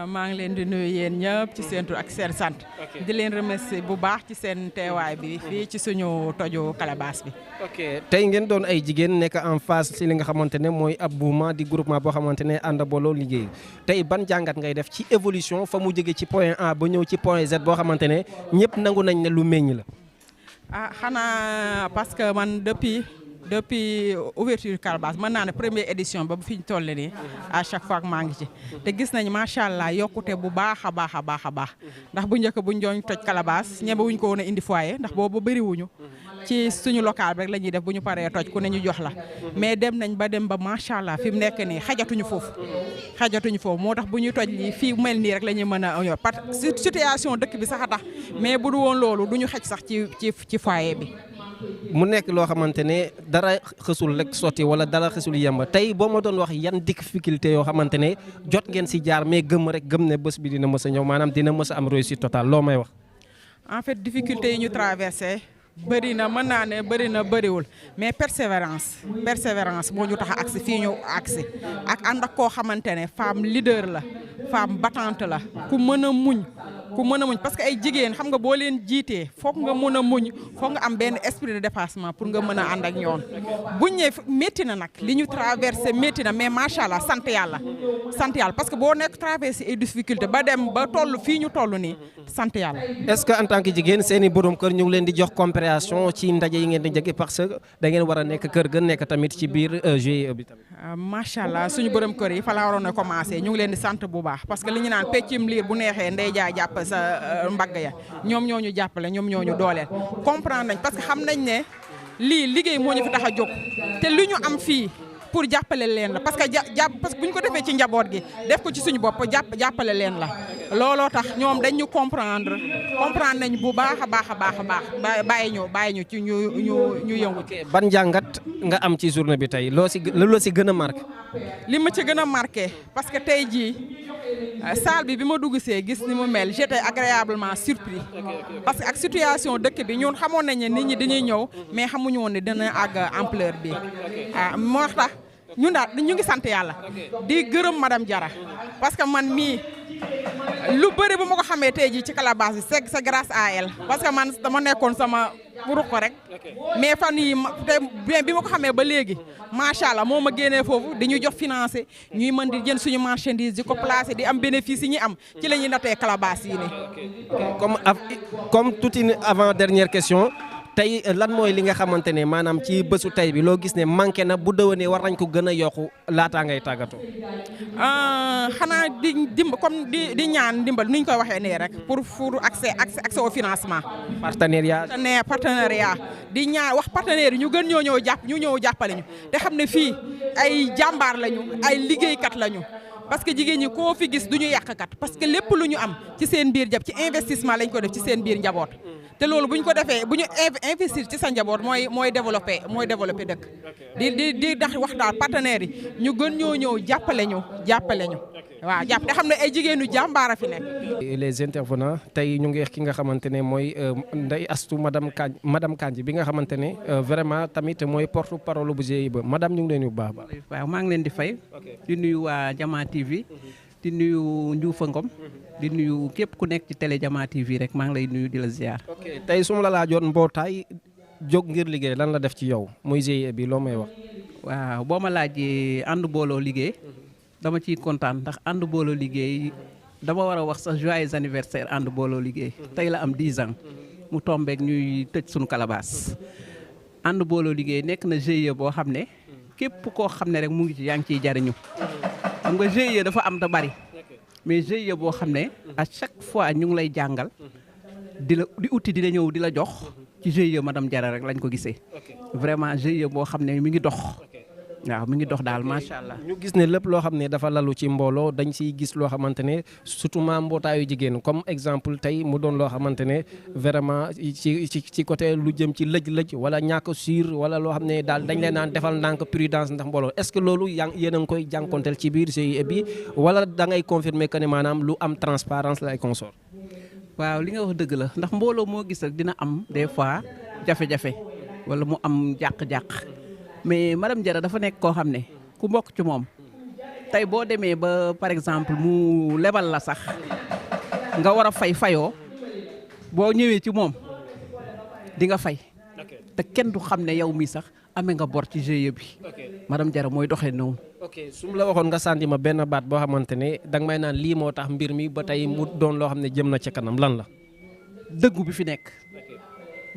maa ngi leen di nuyu yéen ñëpp ci seen tur ak seen sant. di leen remercier bu baax ci seen teewaay bi fii ci suñu toju Calebasse bi. ok tey ngeen doon ay jigéen nekk en face ci li nga xamante ne mooy ab mouvement di groupement boo xamante ne ànd booloo liggéey tey ban jàngat ngay def ci évolution fa mu jóge ci point A ba ñëw ci point Z boo xamante ne ñëpp nangu nañ ne lu meññ la. ah xanaa parce que man depuis ouverture Calebasse mën naa ne première édition ba bu fi ñu toll nii à chaque fois maa ngi ci te gis nañ macha allah yokkute bu baax a baax a baax a baax ndax bu njëkk buñ doon toj Calebasse ñebe wuñ ko woon a indi foyer ndax boobu bëriwuñu ci suñu local bi rek la ñuy def bu ñu paree toj ku ne ñu jox la mais dem ba macha allah fi mu nekk nii xajatuñu foofu moo tax bu ñu toj lii fii mel nii rek la ñuy mën a yor parce que situation dëkk bi sax a tax mais bu du woon loolu du ñu xaj sax ci foyer bi. mu nekk loo xamante ne dara xësul rek sotti wala dara xësul yemba tey boo ma doon wax yan difficulté yoo xamante ne jot ngeen si jaar mais gëm ne bés bi dina mës a ñëw maanaam dina mës a am réussite totale loo may wax. en fait difficulté yi ñu traversé bëri na mën naa ne bëriwul mais persévérance moo ñu tax a agsi fii ñu agsi ak ànd ak koo xamante ne femme leader la femme battante la ku mën a muñ parce que ay jigéen xam nga boo leen jiitee foog nga mën a muñ foog nga am benn esprit de dépassement pour nga mën a ànd ak ñoom buñ ñëwee métti na nag li ñu traversé métti na mais macha allah sant yàlla parce que boo nekk traversé ay difficulté ba dem ba toll fii ñu toll nii sant yàlla. est-ce que en tant que jigéen seen i borom kër ñu ngi leen di jox compréhension ci ndaje yi ngeen di jege parce que da ngeen war a nekk kër ga nekk tamit ci biir GIE bi tamit. macha allah suñu borom kër yi fa la waroon a commencé ñu ngi leen di sant bu baax parce que li ñu naan peccum liir bu neexee ndey jaay jàpp sa mbagg ya ñoom ñoo ñu jàppale ñoom ñoo ñu dooleel comprendre nañ parce que xam nañ ne lii liggéey moo ñu fi tax a jóg te li ñu am fii pour jàppale leen la parce que parce que bu ñu ko defee ci njaboot gi def ko ci suñu bopp jàppale leen la looloo tax ñoom dañ ñu comprendre nañ bu baax a baax a baax a baax bàyyi ñu ci ñu yëngu ci. ban njàngat nga am ci journée bi tey loo si gën a marqué. li ma ci gën a marqué parce que tey jii salle bi ma dugg see gis ni mu mel j'étais agréablement surpris parce que ak situation dëkk bi ñun xamoon nañ ne nit ñi dañuy ñëw mais xamuñu woon ne dina àgg ampleur bi moo tax ñun daal ñu ngi sant yàlla di gërëm madame Diarra parce que man mii lu bëri bu ma ko xamee tey jii ci Calabas bi c'est grâce à elle parce que man dama nekkoon sama ruq ko rek mais fan yii te bi ma ko xamee ba léegi macha allah moo ma génnee foofu di ñu jox financé ñuy mën di jënd suñu marchandise di ko placé di am bénéfice yi ñuy am ci la ñuy natee Calabas yi nii. comme toute une avant dernière question. tey lan mooy li nga xamante ne maanaam ci bésu tey bi loo gis ne manqué na bu déwénee war nañ ko gën a yokku laataa ngay tàggatoo. xanaa di ñaan ndimbal ni ñu koy waxee nii rek pour accès au financement. partenariat di ñaan wax partenaires yi ñu gën ñoo ñëw jàppale ñu te xam ne fii ay jàmbaar lañu ay liggéeykat lañu. parce que jigéen ñi koo fi gis du ñu yàqkat parce que lépp lu ñu am ci seen biir ci investissement lañ ko def ci seen biir njaboot. te loolu bu ñu ko defee bu ñu investir ci sa njaboot mooy développé dëkk di dax wax daal partenaires yi ñu gën ñoo ñëw jàppale ñu waaw te xam ne ay jigéenu jàmbaara fi nekk. les intervenants tey ñu ngi ki nga xamante ne mooy Ndeye Astou madame Kandji bi nga xamante ne vraiment tamit mooy porte parole bu GIE ba madame ñu ngi leen di bu baax. waaw maa ngi leen di fay di nuyu waa Jama TV di nuyu Ndioufa Ngom di nuyu képp ku nekk ci télé Jama TV rek maa ngi lay nuyu di la ziar. ok tey su ma la laajoon mbootaay jóg ngir liggéey lan la def ci yow muy GIE bi loo may wax. waaw boo ma laajee ànd booloo liggéey dama ciy kontaan ndax ànd booloo liggéey dama war a wax sax joyeux anniversaire ànd booloo liggéey tey la am 10 ans mu tombeek ñuy tëj suñu Calabas ànd booloo liggéey nekk na GIE boo xam ne képp koo xam ne rek mu ngi ci yaa ngi ciy jariñu xam nga GIE dafa am te bari mais GIE boo xam ne à chaque fois ñu ngi lay jàngal di uti di la ñëw di la jox ci GIE madame Diarra rek lañ ko gisee vraiment GIE boo xam ne mi ngi dox waaw mi ngi dox daal macha allah. ñu gis ne lépp loo xam ne dafa lalu ci mbooloo dañ siy gis loo xamante ne surtout ma mbootaayu jigéen comme exemple tey mu doon loo xamante ne vraiment ci côté lu jëm ci lëj-lëj wala ñàkk sur wala loo xam ne daal dañ leen naan defal ndànk prudence ndax mbooloo est-ce que loolu yéen a ngi koy jànkonteel ci biir GIE bi wala da ngay confirmer que ne maanaam lu am transparence la ay consort. waaw li nga wax dëgg la ndax mbooloo moo gis rek dina am des fois jafe-jafe wala mu am jàq-jàq. mais madame Diarra dafa nekk koo xam ne ku mbokk ci moom tey boo demee ba par exemple mu lebal la sax nga war a fayoo boo ñëwee ci moom di nga fay te kenn du xam ne yow mi sax amee nga bor ci GIE bi madame Diarra mooy doxee noonu. ok su ma la waxoon nga sànni ma benn baat boo xamante ne danga may naan lii moo tax mbir mi ba tey mu doon loo xam ne jëm na ci kanam lan la. dëggu bi fi nekk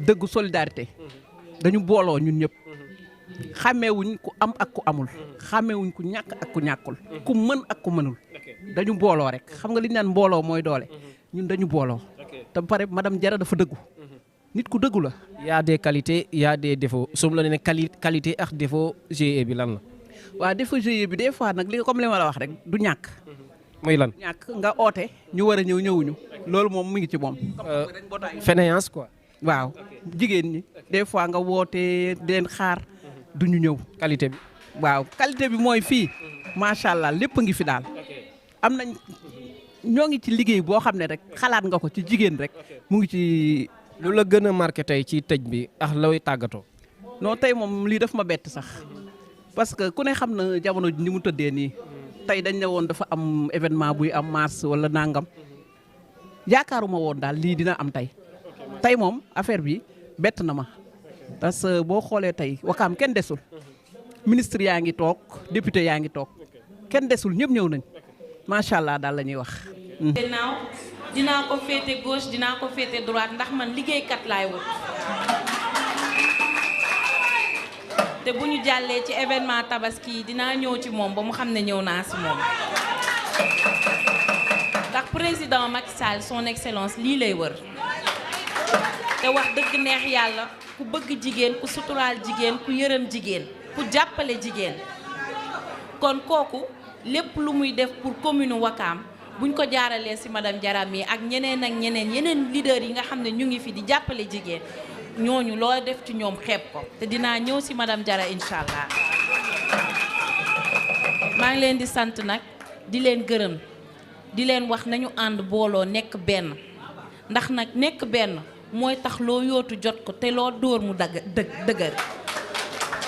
dëggu solidarité dañu booloo ñun ñëpp. xàmmeewuñ ku am ak ku amul xàmmeewuñ ku ñàkk ak ku ñàkkul ku mën ak ku mënul dañu booloo rek xam nga li ñu naan mbooloo mooy doole ñun dañu booloo te pare madame Diarra dafa dëggu nit ku dëggu la. y a des qualités y a des défauts su ma la nee qualité ak défaut GIE bi lan la. waaw défaut GIE bi des fois nag li comme li ma la wax rek du ñàkk. muy lan ñàkk nga oote ñu war a ñëw ñëwuñu loolu moom mu ngi ci moom. fainéance quoi. waaw jigéen ñi des fois nga woote di leen xaar. duñu ñëw qualité bi. waaw qualité bi mooy fii macha allah lépp a ngi fi daal am nañ ñoo ngi ci liggéey boo xam ne rek xalaat nga ko ci jigéen rek mu ngi ci. lu la gën a marqué tey ci tëj bi ak looy tàggatoo. non tey moom lii daf ma bett sax parce que ku ne xam na jamono ji ni mu tëddee nii tey dañ ne woon dafa am événement buy am mars wala nangam yaakaaruma woon daal lii dina am tey moom affaire bi bett na ma. parce que boo xoolee tey Wakaam kenn desul ministre yaa ngi toog député yaa ngi toog kenn desul ñëpp ñëw nañ macha allah daal la ñuy wax. ginnaaw dinaa ko féete gauche dinaa ko féete droite ndax man liggéeykat laay wut te bu ñu jàllee ci événement tabaski yi dinaa ñëw ci moom ba mu xam ne ñëw naa si moom ndax président Macky Sall son excellence lii lay wër te wax dëgg neex yàlla ku bëgg jigéen ku suturaal jigéen ku yërëm jigéen ku jàppale jigéen kon kooku lépp lu muy def pour commune Ouakam buñ ko jaaralee ci madame Diarra mi ak ñeneen yeneen leader yi nga xam ne ñu ngi fi di jàppale jigéen ñooñu loo def ci ñoom xeeb ko te dinaa ñëw ci madame Diarra incha allah. maa ngi leen di sant nag di leen gërëm di leen wax nañu ànd booloo nekk benn ndax nag nekk benn mooy tax loo yootu jot ko te loo dóor mu dëgër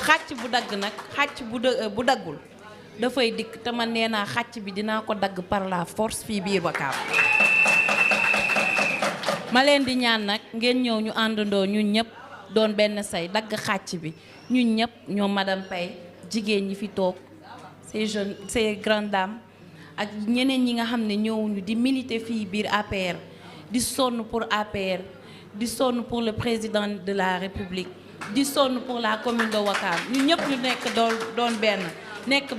xàcc bu dagg nag xàcc bu daggul dafay dikk te man nee naa xàcc bi dinaa ko dagg par la force fii biir Ouakam ma leen di ñaan nag ngeen ñëw ñu àndandoo ñun ñëpp doon benn say dagg xàcc bi ñun ñëpp ñoom madame Paye jigéen ñi fi toog ces jeunes ces grandes dames ak ñeneen ñi nga xam ne ñëwuñu di militer fii biir APR di sonn pour APR di sonn pour le président de la République di sonn pour la commune de Ouakam ñun ñëpp ñu nekk doon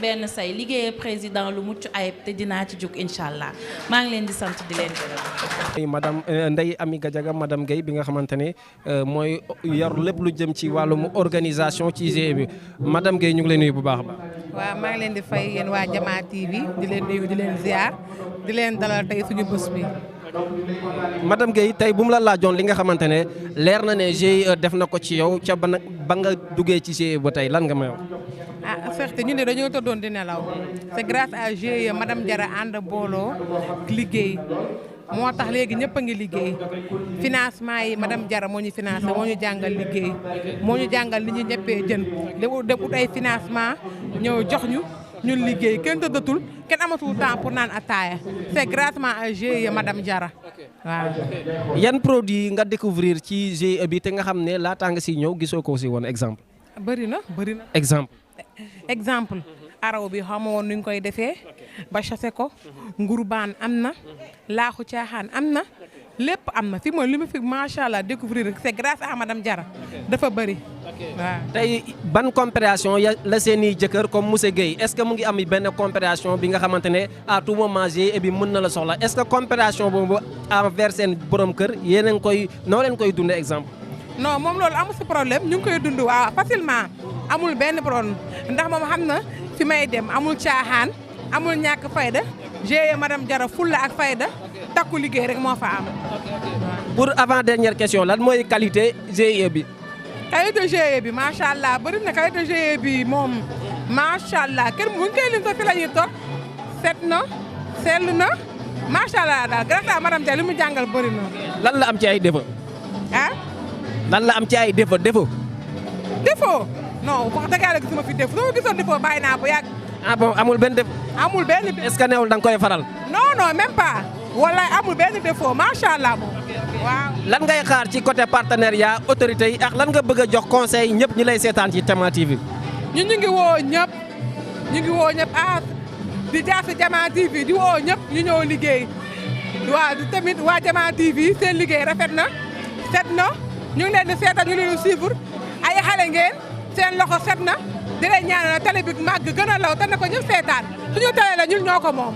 benn say liggéeyee président lu mucc ayib te dinaa ci jóg incha allah maa ngi leen di sant di leen gërëm. madame Ndeye Amy Gadiaga madame Guèye bi nga xamante ne mooy yor lépp lu jëm ci wàllum organisation ci GIE bi madame Guèye ñu ngi lay nuyu bu baax a baax. waaw maa ngi leen di fay yéen waa Jama TV di leen nuyu di leen ziar di leen dalal tey suñu bés bi. madame Guèye tey bu mu la laajoon li nga xamante ne leer na ne GIE def na ko ci yow ca ba nga duggee ci GIE ba tey lan nga may wax. ah certes ñu ne dañoo tëddoon di nelaw c'est grâce à GIE madame Diarra ànd booloo liggéey moo tax léegi ñëpp a ngi liggéey financement yi madame Diarra moo ñu financé moo ñu jàngal liggéey moo ñu jàngal li ñu ñëppee jën defut ay financement ñëw jox ñu ñun liggéey kenn tëddatul kenn amatul temps pour naan ataaya c'est grâce à GIE madame Diarra waaw. yan produit nga découvrir ci GIE bi te nga xam ne laataa nga si ñëw gisoo ko si woon exemple. bëri na. exemple araw bi xaw ma woon nuñ koy defee ba chasé ko ngurbaan am na laaxu caaxaan am na lépp am na fi mooy li ma fi macha allah découvrir c'est grâce à madame Diarra dafa bëri waaw. tey ban compréhension la seeni jëkkër comme monsieur Guèye est-ce que mu ngi am benn compréhension bi nga xamante ne à tout moment GIE bi mën na la soxla est-ce que compréhension boobu envers seen borom kër yéen a ngi koy noo leen koy dundee exemple. non moom loolu amul si problème ñu ngi koy dund waaw facilement amul benn problème ndax moom xam na fi may dem amul caaxaan amul ñàkk fayda GIE madame Diarra fulla ak fayda takku liggéey rek moo fa am. pour avant dernière question lan mooy qualité GIE bi. qualité GIE bi macha allah bëri na qualité GIE bi moom macha allah kenn mu ngi koy lim sax fi la ñuy toog set na sell na macha allah daal grâce à madame Diarra li mu jàngal bëri na. lan la am ci ay défaut. ah. lan la am ci ay défaut. défaut non wax dëgg yàlla gisuma fi défaut soo gisoon défaut bàyyi naa bu yàgg. ah bon amul benn défaut. amul benn défaut. est-ce que newul da nga koy faral. non même pas wala amul benn défaut macha allah moom waaw. lan ngay xaar ci côté partenariat autorité yi ak lan nga bëgg a jox conseil ñëpp ñi lay seetaan ci Jama TV. ñu ngi woo ñëpp di jaar si Jama TV di woo ñëpp ñu ñëw liggéey waaw tamit waa Jama TV seen liggéey rafet na set na ñu ngi leen di seetal ñu leen di suivre ay xale ngeen seen loxo set na di leen ñaanal télé bi màgg gën a law te na ko ñëpp seetaan suñu télé la ñun ñoo ko moom.